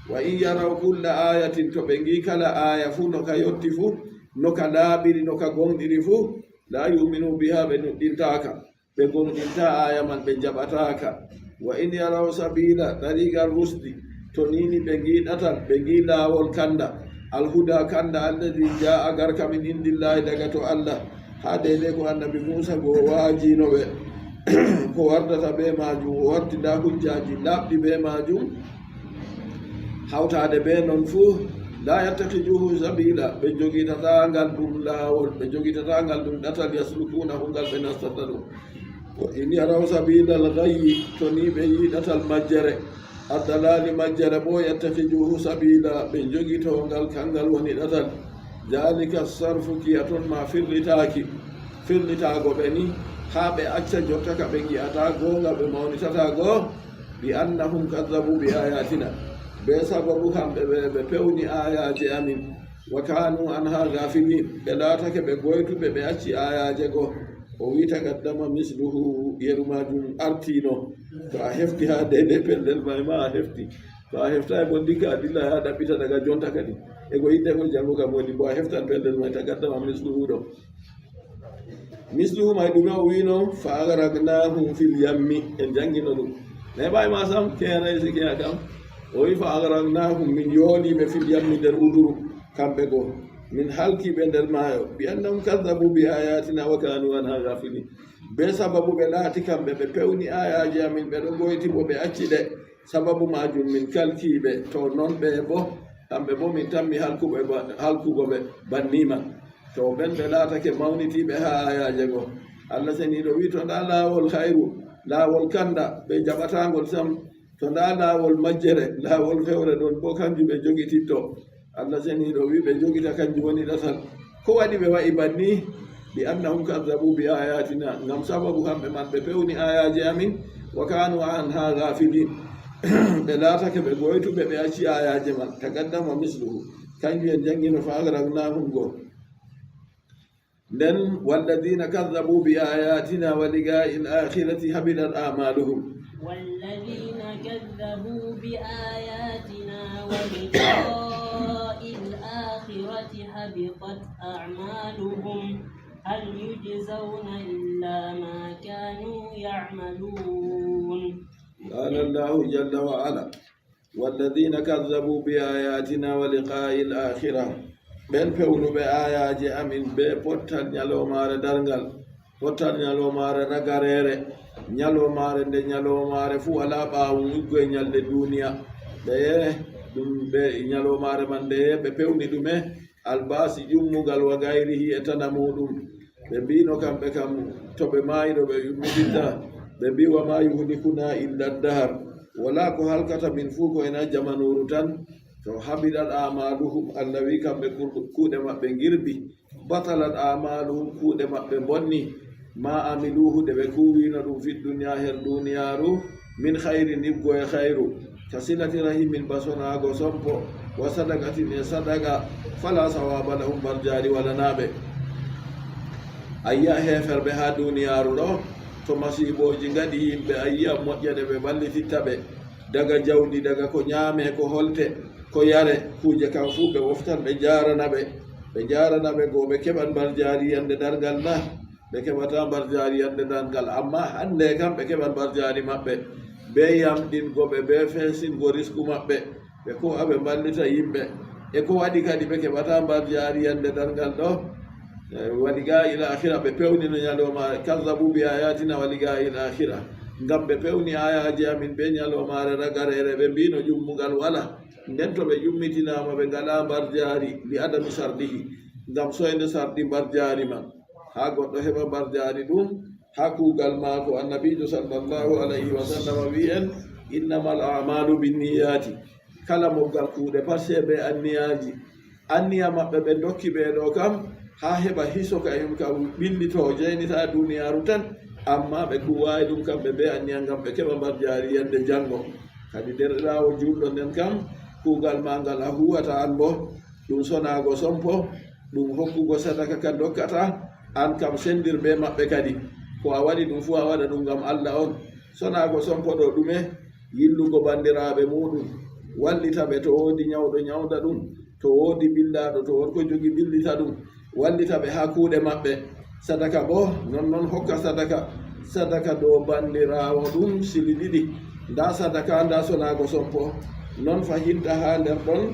Wa in yaraw kulla ayatin, to ɓe ngi'i kala aaya fuu no ka yotti fuu, no ka laaɓiri, no ka gooŋɗiri fuu, la yu'minu biha, ɓe nuɗɗintaaka. Ɓe gooŋɗintaa aaya man, ɓe njaɓataaka. Wa in yaraw sabila tariqar rusdi, to nii ni ɓe ngi'i ɗatal, ɓe ngi'i laawol kanda, alhuda kanda, alladi jaa'a, garka min indillahi, daga to Allah. Haa deydey ko Annabi Muusa go waajino ɓe, ko wardata bee maajum, o warti ndaa hujjaaji laaɓɗi bee maajum, hawtaade bee non fuu, la yattakiduhu sabila, ɓe jogitataa ngal ɗum laawol, ɓe jogitataa ngal ɗum ɗatal, yaslukunahu, ngal ɓe nastata ɗum. Wa in yaraw sabilal gayyi, to nii ɓe yi'i ɗatal majjere, addalali, majjere boo, yattakiduhu sabila, ɓe njogito ngal, kangal woni ɗatal. Dhalika sarfu, kiya ton ma firlitaaki, firlitaago ɓe ni, haa ɓe acca jotta ka ɓe ngi'ataa goonga, ɓe mawnitataa go, bi annahum kaddabu bi ayatina, bee sababu kamɓe ɓe, ɓe pewni aayaaje amin. Wa kanu anha gafilin, ɓe laatake ɓe goytuɓe, ɓe acci aayaaje go. O wi taqaddama misluhu, yeru maajum artiino. To a hefti haa deydey pellel may ma a hefti. To a heftaay bo, ndikka a dilla haa ɗaɓɓita daga jonta kadi. E go yiɗde go janngo kam woni bo a heftan pellel may, taqaddama misluhu ɗo. Misluhu may ɗume o wi'no? Fa agraqnahum fil yammi. En janngino ɗum. Neeɓaay ma sam, keeraysi keya kam. O wi fa agraqnahum, min yooliɓe fil yammi, nder uduru, kamɓe go. Min halkiɓe nder maayo. Bi annahum kaddabu bi ayatina wa kanu anha gafilin. Be sababu ɓe laati kamɓe, ɓe pewni aayaaji amin, ɓe ɗo goyti bo ɓe acci ɗe. Sababu maajum min kalkiɓe, to non ɓe bo, kamɓe bo min tammi halkuɓe ba-, halkugo ɓe banni man. To ɓen ɓe laatake mawnitiiɓe haa aayaaje go. Allah seniiɗo wi, to ndaa laawol hayru, laawol kanda, ɓe jaɓataangol sam. To ndaa laawol majjere, laawol fewre ɗon bo kanjum ɓe jogititto. Allah seniiɗo wi ɓe jogita, kanjum woni ɗatal. Ko waɗi ɓe wa'i banni? Bi annahum kaddabu bi ayatina, ngam sababu kamɓe man ɓe pewni aayaaje amin, wa kanu anha gafilin. Ɓe laatake ɓe goytuɓe, ɓe acci aayaaje man. Taqaddama misluhu. Kanjum en janngino fa agraqnahum go. Nden, walladina kaddabu bi ayatina wa liqa'i al-akhirati habitat a'maluhum. والذين كذبوا بآياتنا ولقاء الآخرة حبطت أعمالهم هل يجزون إلا ما كانوا يعملون. قال الله جل وعلا: والذين كذبوا بآياتنا ولقاء الآخرة. Ɓen pewnuɓe aayaaje amin be pottal nyaloomaare darngal, pottal nyaloomaare ragareere, nyaloomaare nde nyaloomaare fuu walaa ɓaawo mum, iggo e nyalɗe duuniya. Ɓeye ɗum ɓe nyaloomaare man, ndeye ɓe pewni ɗume? Albaasi, ƴummugal, wa gayrihi, e tana muuɗum. Ɓe mbi'no kamɓe kam, to ɓe maayi ɗo ɓe yummititta, ɓe mbi'i: "Wa ma yuhlikuna illa dahar." Walaa ko halkata min fuu ko ena jamanuuru tan. To habidat amaluhum, Allah wi kamɓe kur-, kuuɗe maɓɓe ngirbi. Batalat amaluhum, kuuɗe maɓɓe mbonni. Ma amiluhu, ɗe ɓe kuuwino ɗum, fi dunya, her duniyaaru, min khairin, iggo e khairu, ka silati rahimin, ba sonaago sompo, wa sadaqatin, e sadaqa, fala sawaba lahum, mbarjaari walanaa ɓe. A yi'a heeferɓe haa duniyaaru ɗo, to masiibooji ngaɗi yimɓe, a yi'a moƴƴere ɓe mballititta ɓe. Daga jawdi, daga ko nyaame, ko holte, ko yare, kuuje kam fuu ɓe woftan, ɓe njaarana ɓe. Ɓe njaarana ɓe, go ɓe keɓan mbarjaari yande darngal na? Ɓe keɓataa mbarjaari yande darngal, ammaa hande kam ɓe keɓan mbarjaari maɓɓe, be yamɗingo ɓe, be feesingo risku maɓɓe, ɓe ko aɓe mballita yimɓe. E ko waɗi kadi ɓe keɓataa mbarjaari yande darngal ɗo? Eh, wa liqa'i al-akhirah, ɓe pewnino nyalooma, kazzabu bi ayatina wa liqa'i al-akhirah. Ngam ɓe pewni aayaaji amin be nyaloomaare ragareere, ɓe mbi'no ƴummugal wala. Nden to ɓe ƴummitinaama, ɓe ngalaa mbarjaari, li adami sardihi, ngam soynde sardi mbarjaari man. Haa goɗɗo heɓa mbarjaari ɗum, haa kuugal maako. Annabiijo sallallahu alayhi wa sallam wi'i en: "Innamal a'malu binniyati." Kala moggal kuuɗe pat sey be anniyaaji. Anniya maɓɓe ɓe ndokki ɓe ɗo kam, haa heɓa hiso ka yum ka ɓillito, jeynita duniyaaru tan. Ammaa ɓe kuuwaay ɗum kamɓe be anniya ngam ɓe keɓa mbarjaari yande janngo. Kadi deerɗiraawo juulɗo nden kam, kuugal ma ngal a huwata an bo, ɗum sonaago sompo, ɗum hokkugo sadaka ka ndokkata, an kam sendir be maɓɓe kadi. Ko a waɗi ɗum fuu, a waɗa ɗum ngam Allah on. Sonaago sompo ɗo ɗume? Yillugo banndiraaɓe muuɗum, wallita ɓe to woodi nyawɗo nyawnda ɗum, to woodi ɓillaaɗo, to woodi ko jogi ɓillita ɗum, wallita ɓe haa kuuɗe maɓɓe. Sadaka boo non non, hokka sadaka, sadaka dow banndiraawo ɗum sili ɗiɗi. Ndaa sadaka, ndaa sonaago sompo. Non fahinta haa nder ɗon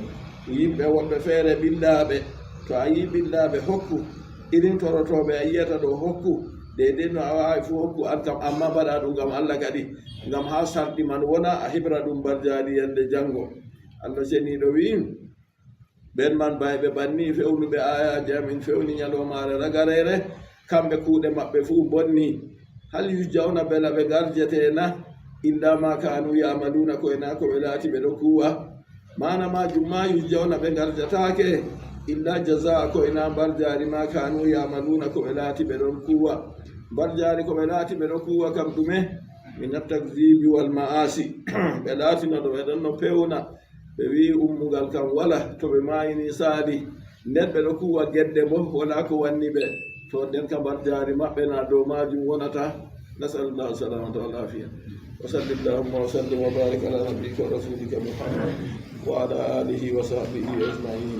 yimɓe woɓɓe feere ɓillaaɓe. To a yi'i ɓillaaɓe, hokku. Irin torotooɓe a yi'ata ɗo, hokku. Deydey no a waawi fuu, hokku an kam, ammaa mbaɗa ɗum ngam Allah kadi, ngam haa sarɗi man wona, a heɓira ɗum mbarjaari yande janngo. Allah Ceniiɗo wi'i, ɓen man bayɓe banni, fewnuɓe aayaaje amin, fewni nyaloomaare ragareere, kamɓe kuuɗe maɓɓe fuu mbonni. Hal yujjawna, bela ɓe ngarjetee na? Illa ma kanu ya'maluuna, ko ena ko ɓe laati ɓe ɗo kuuwa. Maana maajum, ma yujjawna, ɓe ngarjataake, illa jazaa, ko ena mbarjaari, ma kanu ya'maluuna, ko ɓe laati ɓe ɗon kuuwa. Mbarjaari ko ɓe laati ɓe ɗo kuuwa kam ɗume? Min at-takzibi wal ma'asi. Ɓe laatino ɗo ɓe ɗon no pewna. Ɓe wi'i ummugal kam wala, to ɓe maayini saali. Nden ɓe ɗo kuwa gedde bo, wala ko wanni ɓe. To nden ka mbarjaari maɓɓe na dow maajum wonata. نسأل الله السلامة والعافية. وصل اللهم وسلم وبارك على نبيك ورسولك محمد وعلى آله وصحبه أجمعين.